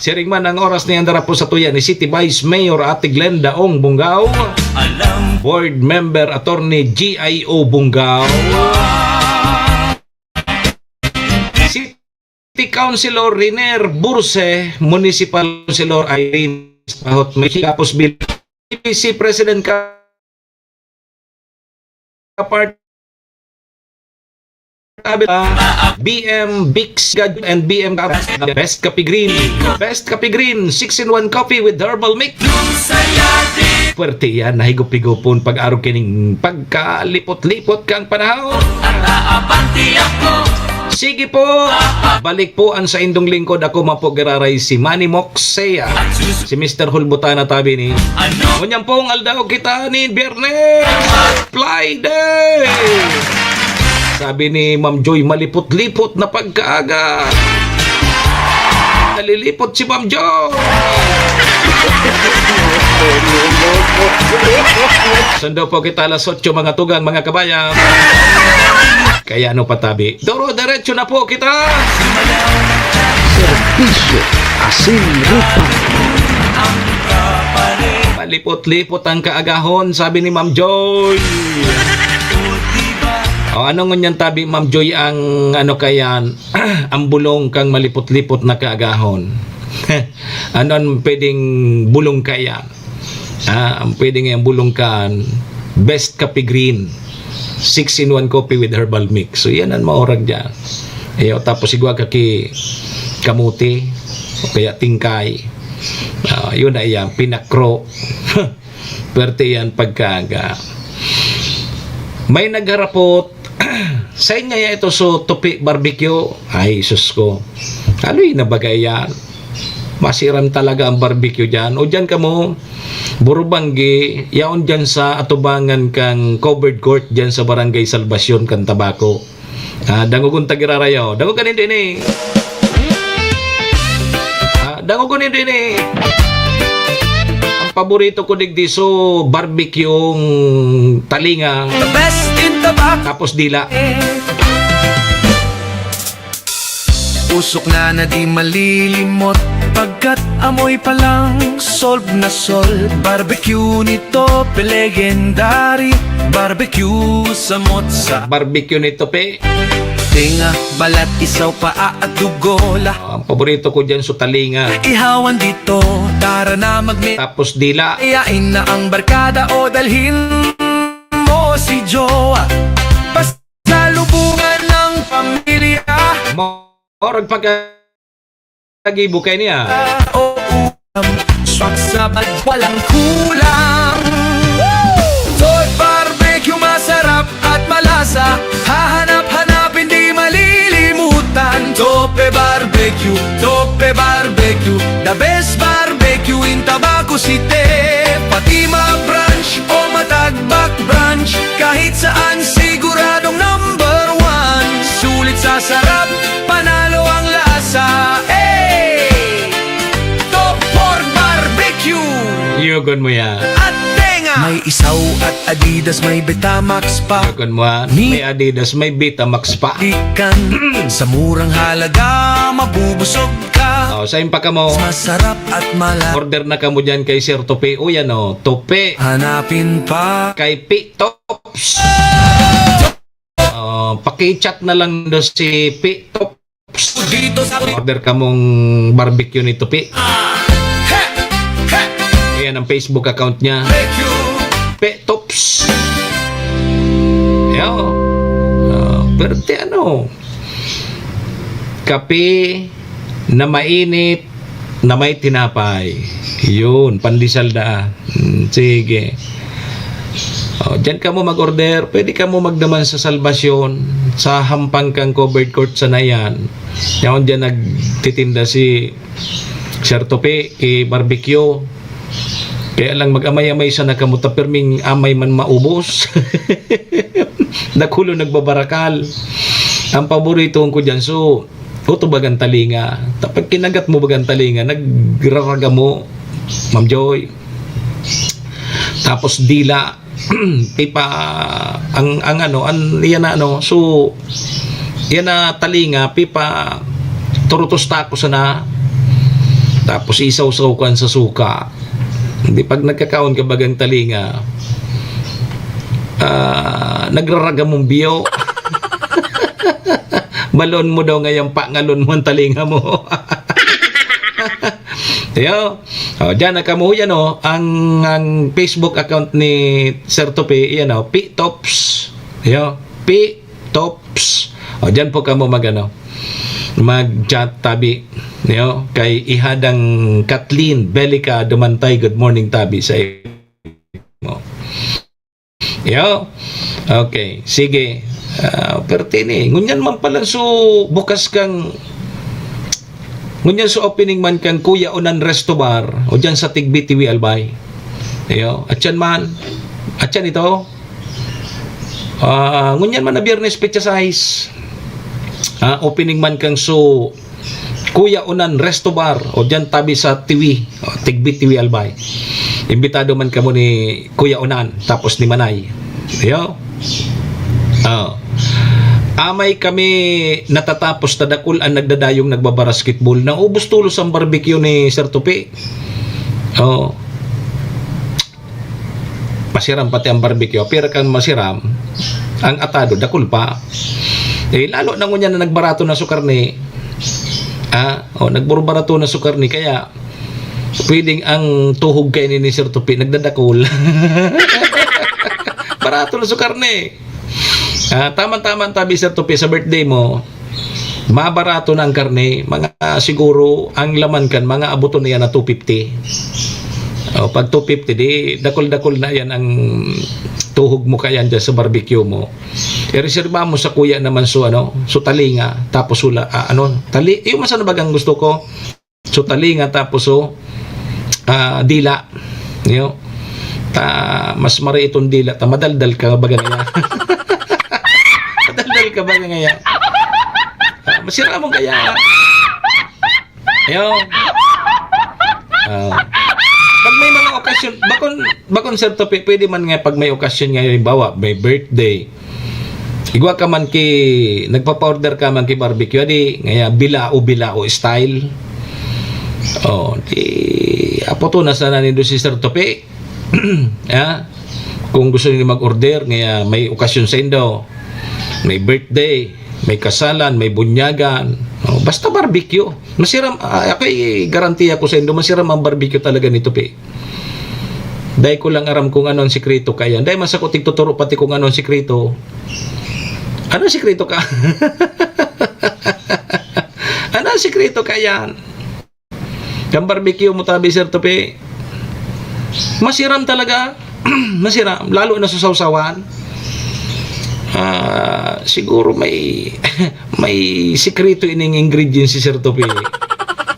Siring man ang oras na yan, dara po sa tuya ni City Vice Mayor Ate Glenda Ong Bungao, Board Member Attorney G I O Bungao, City Councilor Riner Burse, Municipal Councilor Irene Sahot, may Kapos Bill, B C President ka, Kapart, B M Bix Gad and B M Kap, Best Kape Green, Best Kape Green, six-in-one coffee with herbal mix. Puwerte yan, nahigop-higopon pag-arog kining pagkalipot-lipot kang panahon. Sige po, balik po ang saindong lingkod. Ako man po giraray si Manny Moksea, si Mister Hulbutana tabi ni. Ngunyan pong aldaw kita ni Biyernes. Fly day! Sabi ni Ma'am Joy, malipot-lipot na pagkaaga. Nalilipot si Ma'am Joy. Sundo po kita alas otso, mga tugang, mga kabayan. Kaya ano pa, tabi? Duro-diretso na po kita! Serbisyo asin rupa. Malipot-lipot ang kaagahon, sabi ni Ma'am Joy. O, ano ngunyan, tabi, Ma'am Joy, ang ano kayan, ang bulong kang malipot-lipot na kaagahon? Ano ang pwedeng bulong kayan? Ah, ang pwede ngayang bulong kan, Best Kape Green, six-in-one coffee with herbal mix. So, yan ang maurag dyan. Ayaw, tapos igwa ka ki kamote, o kaya tingkay. Ah, yun na yan, pinakro. Pwerte yan pagkaaga. May nagharapot, "Sain ngaya ito so Tupi Barbecue?" Ay, sus ko. Aloy na bagay yan. Masiram talaga ang barbecue dyan. O dyan kamo, Burubanggi, yaon dyan sa atubangan kang covered court dyan sa Barangay Salvacion kan Tabaco. Ah, dangogon ta giraray, oh. Dangogon nindo ini. Ah, dangogon nindo ini. Ang paborito ko digdi, so, barbecue talinga. The best in the back. Tapos dila. Usok na na di malilimot, pagkat amoy pa lang solve na solve. Barbecue ni Tope, legendary. Barbecue sa motsa. Barbecue ni Tope. Tenga, balat, isaw, paa at dugo, la- Ang paborito ko dyan, so talinga. Ihawan dito, tara na magme- Tapos dila. Yain na ang barkada o dalhin mo si jowa. Pasalubungan ng pamilya. Mo, orag pag Nag-ibo kayo niya. O ulam, swak sa bag, walang kulang. Toy Barbecue, masarap at malasa. Hahanap-hanapin, di malilimutan. Tope Barbecue, Tope Barbecue, the best barbecue in Tabaco City. Pati ma-brunch o matagbak brunch, kahit saan siguradong number one. Sulit sa sarap, panalo ang lasa. Hey! Top Pork Barbecue! Yugon mo yan. At tenga! May isaw at Adidas, may Betamax pa. Yugon mo, ha? Ni- May Adidas, may Betamax pa. Ikan, sa murang halaga, mabubusog ka. Oh, sain pa kamo? Masarap at mala- Order na kamo dyan kay Sir Tope. O, yan, oh, Tope. Hanapin pa. Kay Pi Tops. Oh, paki-chat na lang do si Pi Tops. Dito sa Order kamong barbecue ni Tope. He! He! Ayan ang Facebook account niya. Barbecue. Pe Tops. Yo. Ah, pero ti ano, kape na mainit na may tinapay. Yun, pandesal na. Mm, sige. Oh, diyan kamo mag-order. Pwede kamo magdaman sa Salvacion, sa hampang kang covered court sana yan. Yaon diyan nagtitinda si Sir Tope, ki barbecue. Kaya lang mag-amay-amay sana kamo ta pirming amay man maubos. Dakulo nagbabarakal. Ang paborito ko diyan, so, uto bagang talinga. Ta pag kinagat mo bagang talinga, nagraraga mo, Ma'am Joy. Tapos dila, pipa, ang, ang ano, ang, yan na ano, so, yan na talinga, pipa, turutos tako sana. Tapos isaw-saw ko sa suka. Hindi, pag nagkakaon ka bagang talinga, ah, nagraraga mong biyo. Balon mo daw ngayon, pangalon mo ang talinga mo. Yo. Oh, diyan na kamo yan, oh. Ang, ang Facebook account ni Sir Tope, yan, oh, P Tops. Yo, P Tops. Oh, diyan po kamo mag, ano, mag-chat tabi. Yo, kay Ihadang Kathleen Belica Dumantay, good morning tabi sa imo. Yo. Okay, sige. Ah, perti ni. Ngunyan man pala, so, bukas kang, ngunyan so opening man kang Kuya Onan Resto Bar, o dyan sa Tigbi, Tiwi, Albay. Yo, atyan man. Atyan ito. Ah, ngunyan man na Biyernes, petsa sais. Ah, opening man kang so Kuya Onan Resto Bar, o dyan tabi sa Tiwi, o, Tigbi, Tiwi, Albay. Imbitado man kamo ni Kuya Onan, tapos ni Manay. Yo. Oh. Amay kami natatapos ta dakul an nagdadayong nagbabarasketball. Naubos tolos ang barbecue ni Sir Tupi. Oh. Masiram pati ang barbecue. Pira kan masiram, ang atado, dakul pa. Eh, lalo na ngunyan na nagbarato na su karne. Ah, oh, nagbarbarato na su karne, kaya pwedeng ang tuhog kaini ni Sir Tupi nagdadakul. Barato na su karne. Ah, tama-tama ang tabi, Sir Tupi, sa birthday mo, mabarato na ang karne. Mga, siguro, ang laman kan, mga abuton niya na two fifty. O, pag two fifty, di dakul-dakul na yan ang tuhog mo kayan dyan sa barbecue mo. Ireserba mo sa kuya naman so, ano, so talinga, tapos hula, ah, ano, tali-, yung masano bagang gusto ko, so talinga, tapos so, ah, dila. Yo. Ta, mas mari itong dila, ta madaldal ka baga ngaya. Madaldal ka baga ngaya. Ah, masiramon kaya. Yo. Ah. Pag may mga okasyon, bakon, bakon, Sir Tupi, pwede man nga pag may okasyon nga, halimbawa, may birthday, igwa ka man ki, nagpapa-order ka man ki barbecue, adi, ngaya bilao-bilao style. Oh, di, apoton na sana nindo si Sir Tupi. Ah, kung gusto nindo mag-order, ngaya may okasyon saindo, may birthday, may kasalan, may bunyagan, oh, basta barbecue. Masiram, ah, ako'y garantiya ko saindo, masiram ang barbecue talaga ni Tupi. Dai ko lang aram kung ano ang sikreto kayan. Dai man sako tigtuturo pati kung ano ang sikreto. Ano ang sikreto ka? Ano ang sikreto kayan? Kan barbecue mo tabi, Sir Tupi. Masiram talaga. Masiram. Lalo na sa sawsawan. Ah, siguro may, may sikreto ining ingredients si Sir Tupi.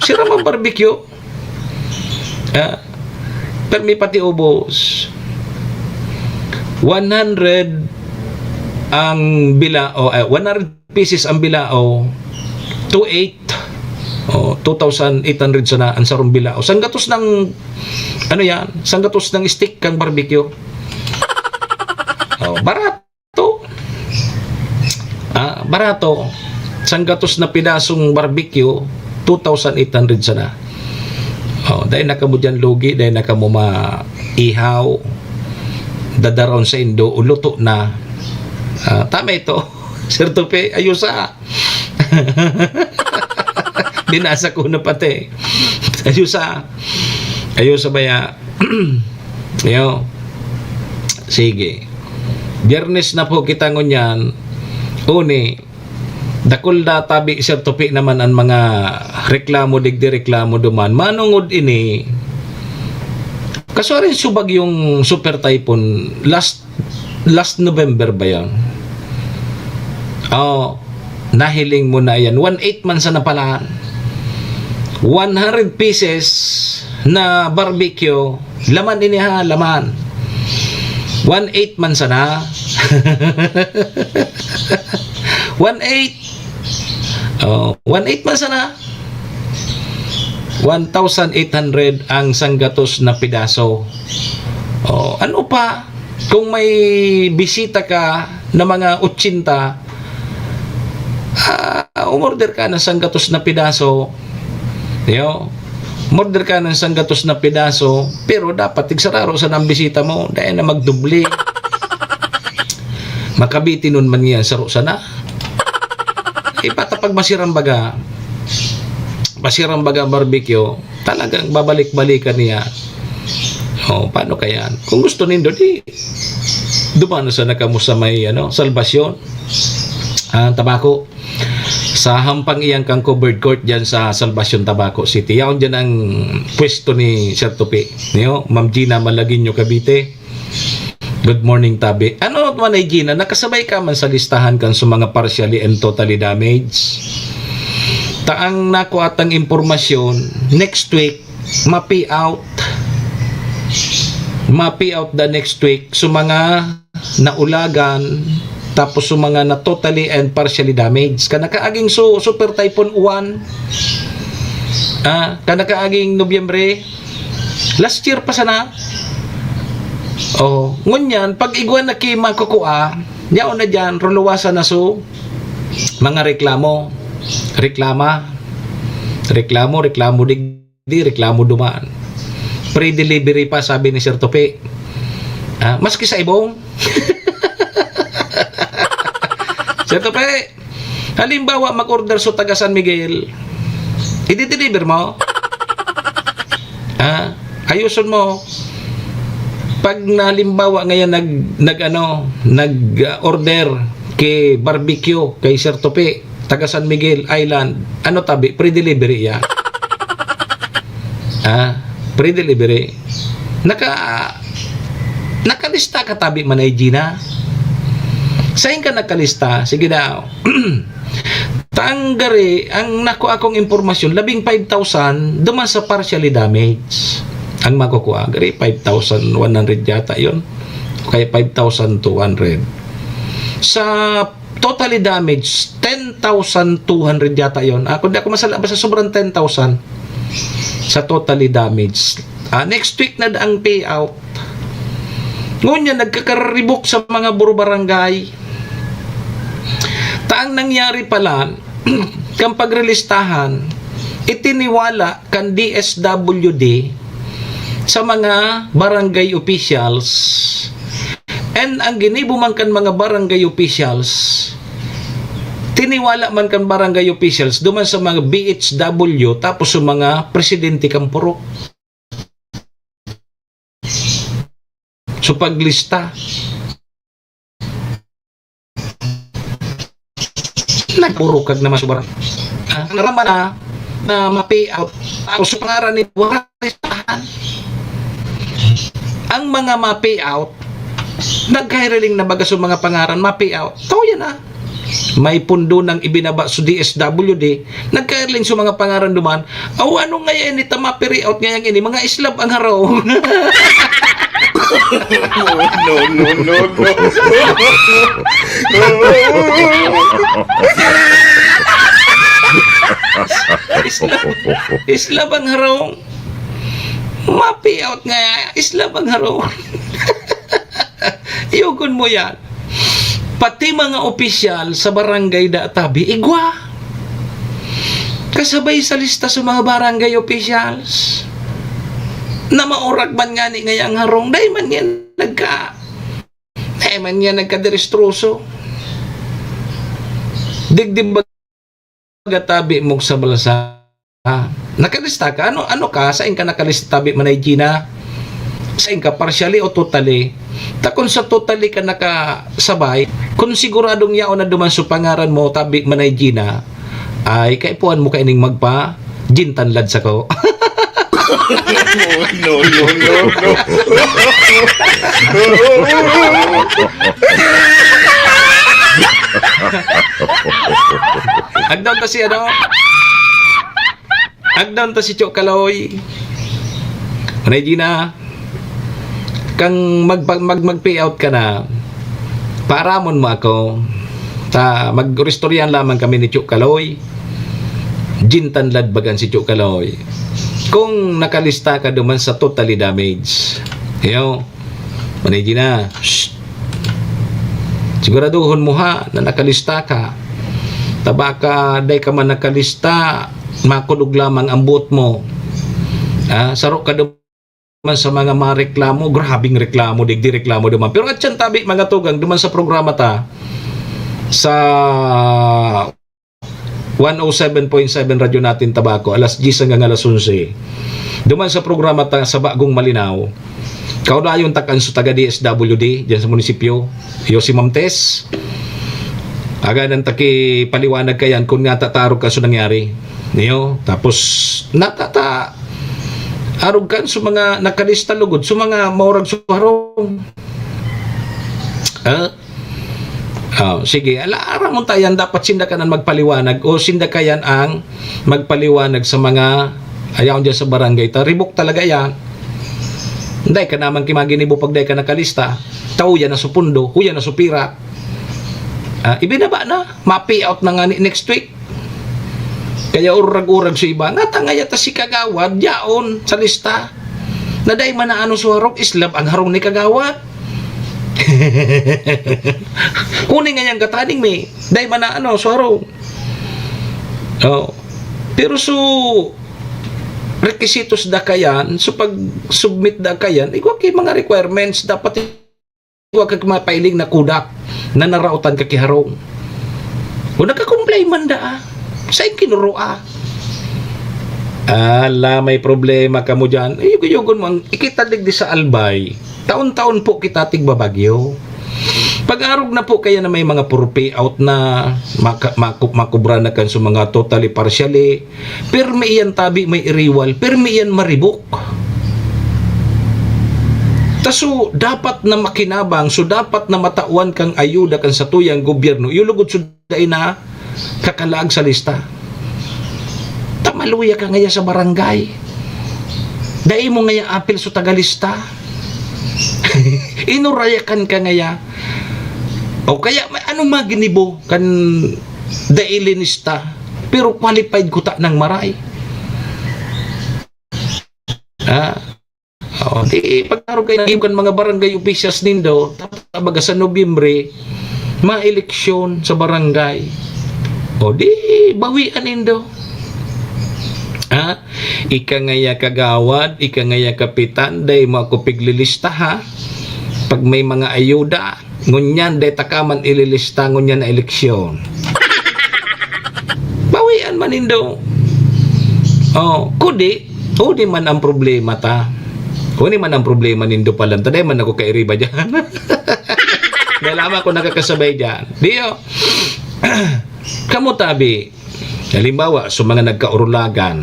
Siram ang barbecue. Ah, permi pati ubos. One hundred ang bila, o, eh, one hundred pieces ang bilao, two eight, o, two thousand eight hundred sana ang sarong bilao. Sanggatos ng, ano yan, sanggatos ng stick kang barbecue. O, barato. Ah, barato. Sanggatos na pidasong barbecue, two thousand eight hundred sana. O, dahil na kamo dyan lugi, dahil na kamo maihaw, dadaron saindo, uluto na. Ah, tama ito. Sir Tupi, ayos ah. Binasa ko na pati. Ayos ah. Ayos ah baya. Yo. Sige. Biyernes na po kita ngunyan. Uni, dakul na tabi, Sir Tupi, naman an mga reklamo digdi, reklamo duman. Manongod ini, kasuarin subag yung Super Typhoon last, last November ba yun? Oh, nahiling mo na yan. One eight man sana pala. One hundred pieces na barbecue. Laman ini ha, laman. One eight man sana. One eight. Oh, one eight man sana. One thousand eight hundred ang sanggatos na pidaso. Oh, ano pa? Kung may bisita ka na mga ochenta, ah, umorder ka ng sanggatos na pidaso. Yo, umorder ka ng sanggatos na pidaso, pero dapat tigsararo sana ang bisita mo, dahil na magdubli. Makabitinon man yan, saro sana. Iba ta pag masiram baga, masiram baga ang barbecue, talagang babalik-balikan niya. Oh, paano kaya? Kung gusto nindo, di, dumano sana kamo sa may, ano, Salvacion. Ah, Tabaco. Sa hampang iyang kang covered court dyan sa Salvacion, Tabaco City. Yaon dyan ang pwesto ni Sir Tupi. Niyo, Ma'am Gina Malagueño Cavite. Good morning, tabi. Ano man ay, Gina, nakasabay ka man sa listahan kan sa mga partially and totally damaged? Ta ang nako atang impormasyon, next week, ma-pay out. Ma-pay out the next week. So, mga naulagan, tapos so mga na totally and partially damaged. Kanakaaging so, Super Typhoon Uwan, ah, kanakaaging Nobyembre, last year pa sana. Oh, ngunyan, pag igwa na ki makukua, yaon na dyan, ruluwasan na so, mga reklamo, reklama, reklamo, reklamo digdi, reklamo duman. Free delivery pa, sabi ni Sir Tope. Ah, maski sa ibong. Sir Tope, halimbawa, mag-order so taga San Miguel, i-deliver mo? Ah, ayuson mo. Pag nalimbawa ngayon nag, nag ano, nag, ah, order kay Barbecue, kay Sir Tope, taga San Miguel Island, ano tabi, free delivery ya? Ah, free delivery. Naka, nakalista ka tabi, Manay Gina? Sain ka nakalista? Sige daw. Tanggari, ang nakuha kong impormasyon, labing five thousand duman sa partially damage ang makukuha. Gari, five thousand one hundred yata yon. Kaya five thousand two hundred. Sa totally damage, ten thousand two hundred yata yon. Ah, kung di ako masala, basta sobrang ten thousand sa totally damage. Ah, next week na ang payout. Ngunyan, nagkakaribok sa mga buro barangay. Ta ang nangyari pala, kan pagrelistahan, itiniwala kan D S W D sa mga barangay officials. And ang ginibo man kan mga barangay officials, tiniwala man kan barangay officials duman sa mga B H W, tapos sa mga presidente kan purok. So, paglista, nagburukag naman sobra. Ah, ang naramdaman na, na ma-payout, tapos sa pangaran ni, wala listahan. Ang mga ma-payout, nagkahiriling na baga sa mga pangaran, ma-payout. Tao yan, ah. May pundo nang ibinaba sa D S W D, nagkahiriling sa mga pangaran duman, "Aw, ano ngaya ini ta ma-payout ngayang ini? Mga islab ang harong." No, no, no, no. Isla-, islab ang harong. Ma-payout nga, islab ang harong. Iyogon mo yan. Pati mga opisyal sa barangay da tabi, igwa. Kasabay sa lista sa mga barangay officials. Na maurag man ngani ngayang harong, dai man yan nagka-, dai man yan nagkaderestroso. Digdi baga tabi mo sa balsa. Nakalista ka? Ano, ano ka? Sain ka nakalista tabi, Manay Gina? Sain ka, partially o totally? Ta kun sa totally ka nakasabay, kun siguradong yaon na duman sa pangaran mo, tabi, Manay Gina, ay kaipuhan mo kaining magpa-gintanlad sako. No, no, no, no. Agdaon ta si ano? Agdaon ta si Cho Kaloy. Manay Gina, kang mag, mag, mag, mag-payout ka na, paaramon mo ako. Ta, mag-oristoryahan lamang kami ni Cho Kaloy. Gintanlad bagan si Cho Kaloy. Kung nakalista ka duman sa totally damage. Yo. Manay Gina, shh. Siguraduhon mo ha, na nakalista ka. Ta baka dai ka man nakalista, makulog lamang ang buot mo. Ah, saro ka duman sa mga mareklamo, grabing reklamo, digdi reklamo duman. Pero atyan tabi, mga tugang, duman sa programa ta, sa one oh seven point seven Radyo Natin Tabaco, alas diyes hanggang alas onse. Duman sa programa ta sa Bagong Malinaw, kaunayon ta kan sa taga D S W D, diyan sa munisipyo, yo si Ma'am Tess. Aganan ta ki paliwanag kayan kung nga tatarog ka sa nangyari. Niyo, tapos natata arog kan sa mga nakalista lugod, sa mga maurag sa harong. Ah, Oh, sige. Ala, aram mo tayan, dapat sinda ka nang magpaliwanag o sinda kayan ang magpaliwanag sa mga ayaw dyan sa barangay. Ta, ribok talaga yan. Hindi ka naman kimaginibo pag dai ka nakalista. Tao yan na supundo, huya na supira. Ah, ibinaba na. Ma-payout na nga ni next week. Kaya urag-urag sa iba. Nga tangaya ta si Kagawad, yaon, sa lista. Na dai man na ano sa harong, islab ang harong ni Kagawad. Kuning ngayang gataning mi, dai man na ano, suaro. Oh. Pero so, requisitos da kayan, so pag-submit da kayan, igwa ki mga requirements, dapat igwa ka mapailing na kodak na naraotan ka ki harong. O nagka-comply man da, ah. Sa ikinuro, ah. Ala, may problema kamo dyan. Iyog-iyogon mo, ang ikita digdi sa Albay. Taon-taon po kita tigbabagyo. Pag-arog na po kaya na may mga puro payout na, maka-, maku-, makubra na kan sa mga totally partially, pirmi iyan tabi may iriwal, pirmi iyan maribok. Ta so, dapat na makinabang, so dapat na matawan kang ayuda kan satuyang gobyerno, iyo lugod so dai na kakalaag sa lista. Ta maluya ka ngaya sa barangay. Dai mo ngaya apil so tagalista. Inurayakan ka ngaya. O kaya, may anong maginibo kan dai linista, pero qualified kuta nang maray. Ah, o, di, pag-arog kayo kan mga barangay officials nindo, tapos, baga sa Nobyembre, maeleksyon sa barangay. O, di, bawian nindo. Ha? Ika ngaya kagawad, ika ngaya kapitan, dai mo ako piglilista, ha? Pag may mga ayuda, ngunyan, dai ta ka man ililista, ngunyan na eleksyon. Bawian man nindo. O, kudi, huli man ang problema ta. Huli man ang problema nindo palan ta. Dai man ako kairiba dyan. Dai lamang ako nakakasabay dyan. Di, o. Kamo tabi, halimbawa, sa mga nagkaurulagan,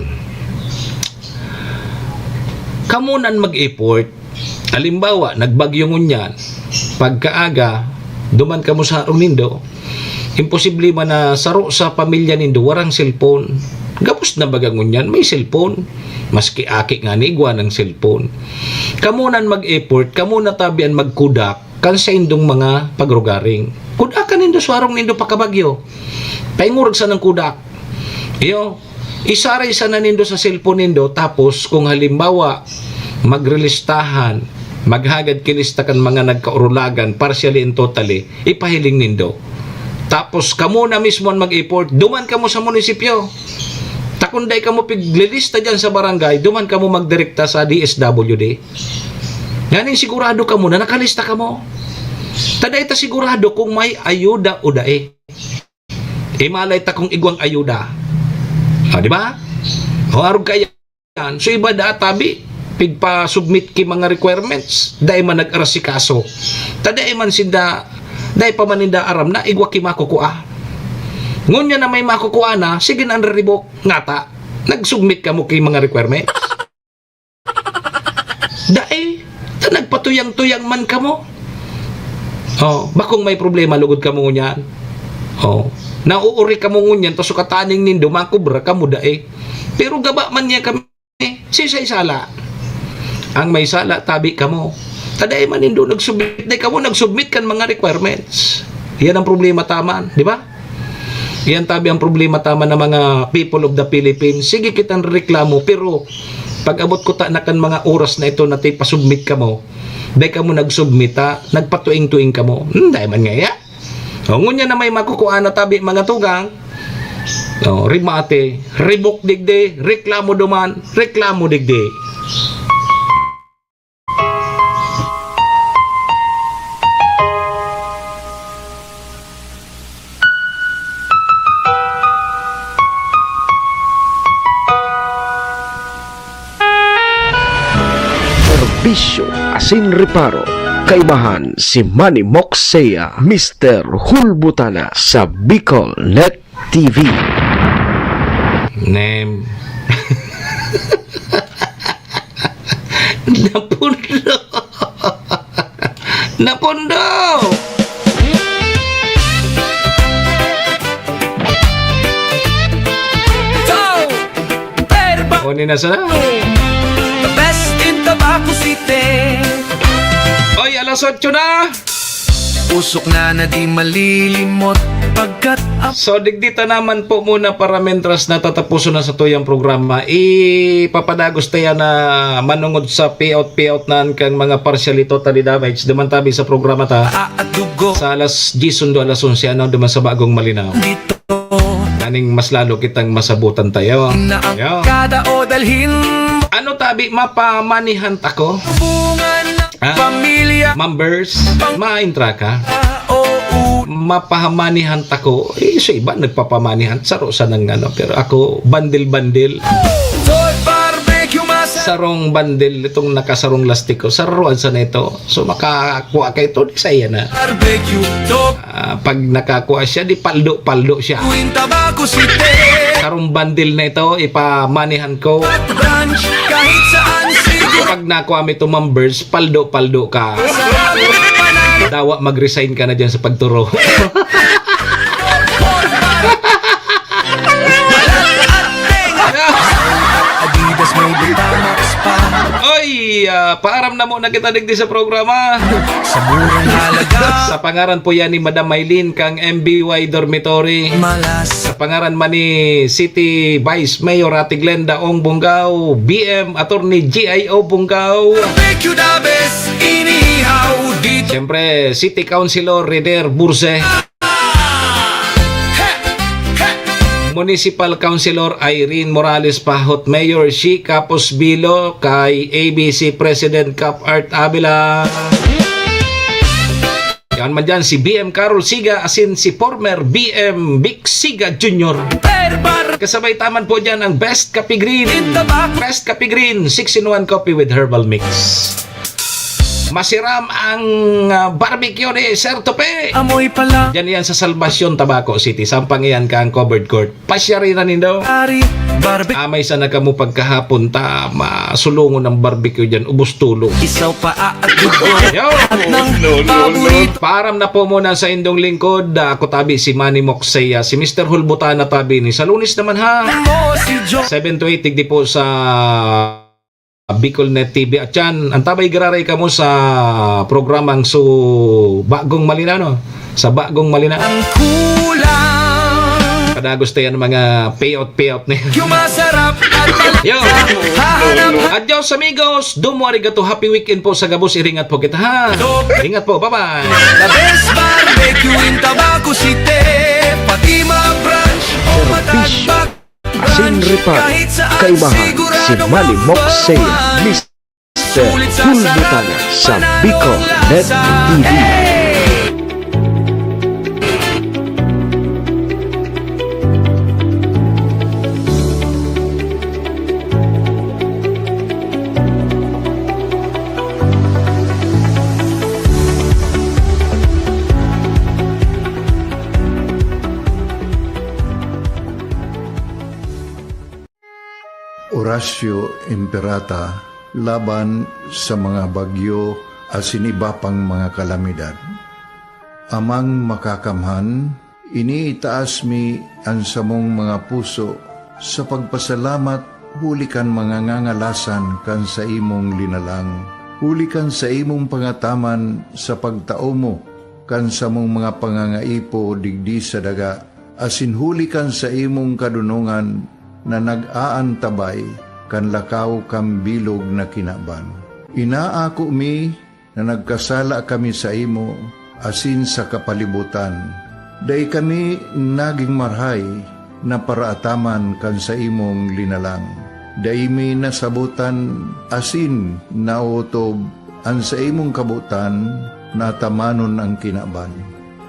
kamo nan mag-effort. Halimbawa, nagbagyo ngunyan, pagkaaga, duman kamo sa harong nindo, imposible man na saro sa pamilya nindo warang cellphone. Gabos na baga ngunyan, may cellphone. Maski aki nga ni igwa ng cellphone. Kamo nan mag-effort, kamo na tabi an magkudak, kan saindong mga pagrugaring. Kudakan nindo sa harong nindo pakabagyo. Paingurag sa nang kudak. Iyo, isaray sana nindo sa cellphone nindo, tapos kung halimbawa, magrelistahan, maghagad ki lista kan mga nagkaurulagan, partially and totally, ipahiling nindo. Tapos, kamo na mismo an mag-effort, duman kamo sa munisipyo. Ta kun dai kamo piglilista dyan sa barangay, duman kamo magdirekta sa D S W D. Nganing sigurado kamo na nakalista kamo. Ta dai ta sigurado kung may ayuda o dai. Imalay ta kung igwang ayuda. O, di ba? O, arog kaya yan. So, iba da tabi, pigpa-submit ki mga requirements. Dai man nag-arasikaso. Ta dai man sinda, dai pa man ninda aram na igwa ki makukua. Ngunyan na may makukua na, sige na an reribok. Ngata, nag-submit kamo ki mga requirements. Dai, ta nagpatuyang-tuyang man kamo. O, bakong may problema lugod kamo ngunyan. O, nauuri kamo ngunyan, ta sukataning nindo, makubra kamo dai. Pero gaba man niya kami, sisay sala? Ang may sala, tabi kamo. Ta dai man nindo nag-submit, dai kamo nag-submit kan mga requirements. Yan ang problema taman, di ba? Yan tabi ang problema taman ng mga people of the Philippines. Sige kitang reklamo, pero pag-abot ko ta na kan mga oras na ito na tipasubmit kamo, dai kamo nag-submit, ha? Nagpatuing-tuing kamo. Hmm, dai man ngaya. O, ngunyan na may makukuha na tabi, mga tugang. O, rimate, ribok digdi, reklamo duman, reklamo digdi. Serbisyo asin reparo, kaibahan si Manny Moxea, Mister Hulbutana sa Bicol Net T V. Name. Napundo. Napundo! Kunin na sana. The best in Tabaco City. Oy, alas otso na. Usok na na di malilimot. Pagkat ang So, digdi ta naman po muna para mentras natataposon na sa tuyang programa, ipapadagos ta yan na manungod sa payout-payout na kan mga partial ito, tali damage, duman tabi sa programa ta. Aat dugo. Sa alas diyes sundo alas onse, ano, duman sa Bagong Malinaw. Dito. Kaning mas lalo kitang masabutan tayo. Na ang Yo. Kada o dalhin. Ano tabi, mapamanihan ako? Bunga ng Ah, pamilya. Ma'am Bers, maentra ka? Oo. Mapahamanihan ta ko. Eh, sa iba, nagpapamanihan. Saro sa nang ano, pero ako, bandil-bandil. Toy Barbecue Masarap. Sarong bandil, itong nakasarong lastiko. Saruan sa na ito. So, makakuha ka ito, di sa iya na. Barbecue, top. Ah, pag nakakuha siya, di paldo-paldo siya. Queen Tabaco City. Sarong bandil na ito, ipamanihan ko. At brunch, kahit saan siguro. Pag nakuha mo ito, Ma'am Bers, paldo-paldo ka. Dawa, mag-resign ka na dyan sa pagturo. Adidas may Vitamax pa. Oy, ah, paaram na muna kita digdi sa programa. Sa murang halaga. Sa pangaran po yan ni Madam Maylin kang M B Y Dormitory. Malas. Sa pangaran man ni City Vice Mayor Ate Glenda Ong Bungao, B M Attorney G I O Bungao. Barbecue the best, inihaw dito. Siyempre, City Councilor Reder Burse. Municipal Councilor Irene Morales Pahot, Mayor Shi Capos Bilo, kay A B C President Cap Art Avila. Yan man dyan, si B M Carol Siga, asin si former B M Vic Siga Junior. Kasabay taman po dyan ang Best Coffee Green. Best Coffee Green, six-in-one coffee with herbal mix. Masiram ang, ah, barbecue ni Sir Tope. Amoy pala. Diyan yan sa Salvacion, Tabaco City. Sampang iyan ka ang covered court. Pasyari na nindo. Ari, barbecue. Amay sana kamo pagkahapon ta masulungon ang barbecue diyan, ubos tulo. Isaw pa, ah, at dugo. Yo! At ng No, no, no. Paborito. Paaram na po muna sa indong lingkod. Ah, ako tabi si Manny Moksey, ah, si Mister Hulbutana tabi ni sa Lunes naman ha. Mo si Jo. Seven to eight, digdi po sa Bicol Net T V. At yan, antabay giraray kamo sa programang su Bagong Malinaw, no? Sa Bagong Malinaw. Ang kulang. Padagos tayo ng mga payout-payout na yan. Yung masarap at Yo. Hahanap. Adios, amigos. Domo arigato. Happy weekend po sa gabos. Iringat po kita, ha? Ingat po. Bye-bye. The best barbecue in Tabaco City. Pati mga brunch o Serbisyo. Matagbac. Asin reparo, kaibahan si Manny Moksey, Mister Hulbutana sa Bicol Net T V. Orasyo Imperata laban sa mga bagyo asin iba pang mga kalamidad. Amang Makakamhan, iniitaas mi an samong mga puso sa pagpasalamat huli kan mga ngangalasan kan saimong linalang, huli kan saimong pangataman sa pagtao mo kan samong mga pangangaipo digdi sa daga, asin huli kan saimong kadonongan na nag-aantabay kan lakaw kan bilog na kinaban. Inaako mi na nagkasala kami saimo asin sa kapalibotan. Dai kami nagin marahay na paraataman kan saimong linalang. Dai mi nasabotan asin naotob an saimong kabotan na atamanon an kinaban.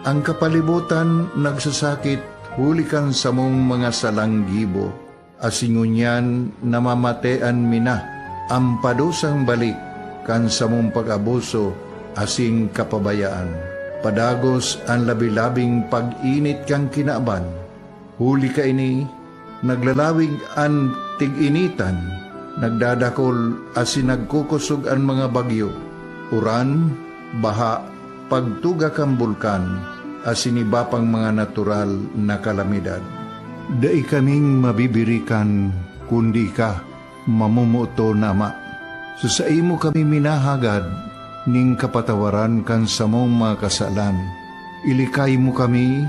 An kapalibotan nagsasakit huli kan samong mga salang gibo, asin ngunyan namamatean mi na an padusang balik kan samong pag-abuso asin kapabayaan. Padagos an labi-labing pag-init kan kinaban. Huli kaini, naglalawig an tig-initan, nagdadakol asin nagkukosog an mga bagyo, uran, baha, pagtuga kan bulkan, asin iba pang mga natural na kalamidad. Dai kaming mabibirikan, kundi ika, mamomoton na Ama. Sa saimo kami minahagad nin kapatawaran kan samong mga kasalan. Ilikay mo kami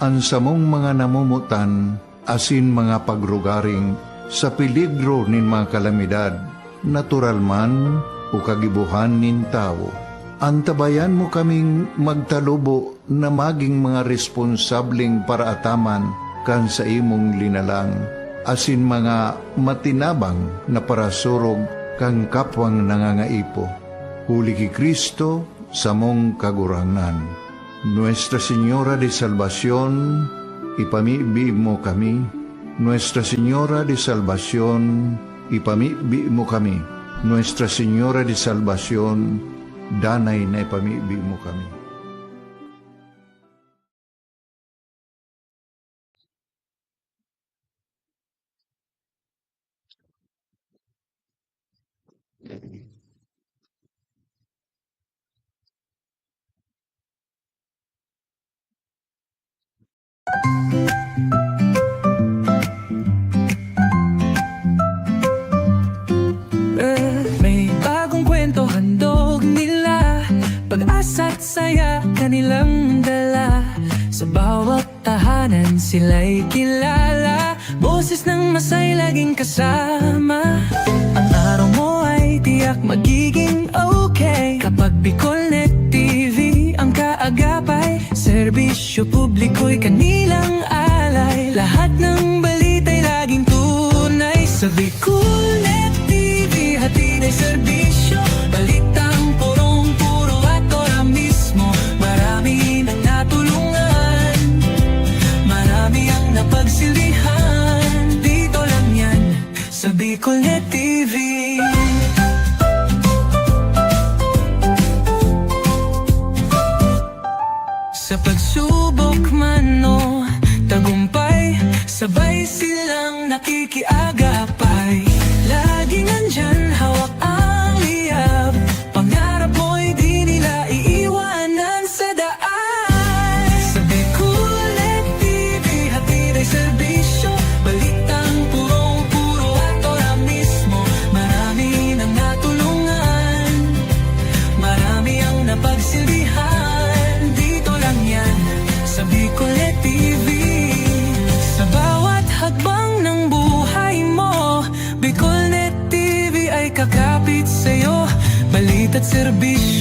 an samong mga namomotan asin mga pagrugaring sa peligro nin mga kalamidad, natural man o kagibohan nin tawo. Antabayan mo kaming magtalubo na magin mga responsableng paraataman kan saimong linalang, asin mga matinabang na parasurog kan kapwang nangangaipo. Huli ki Cristo, samong Kagurangnan. Nuestra Señora de Salvacion, ipamibi mo kami. Nuestra Señora de Salvacion, ipamibi mo kami. Nuestra Señora de Salvacion, danay na ipamibi mo kami. Eh, may bagong kwento handog nila, pag-asa't saya kanilang dala. Sa bawat tahanan sila'y kilala, boses ng masay laging kasama. Ang araw mo ay tiyak magiging okay kapag Bicolnet T V ang kaagapay. Serbisyo publiko'y kanilang alay, lahat ng balita'y laging tunay. Sa Bicolnet T V, hatid ay serbisyo, balitang purong-puro at ora mismo. Marami nang natulungan, marami ang napagsilbihan. Dito lang yan, sa Bicolnet T V. Sa pagsubok man o tagumpay, sabay silang nakikiagapay. Laging nandyan, hawak ang liyab, pangarap mo'y di nila iiwanan sa daan. Sa Bicolnet T V, hatid ay serbisyo, balitang purong-puro at ora mismo. Marami nang natulungan, marami ang napagsilbihan. Dito lang yan, sa Bicolnet T V. Sa bawat hakbang ng buhay mo, Bicolnet T V ay kakapit sa'yo. Balita't serbisyo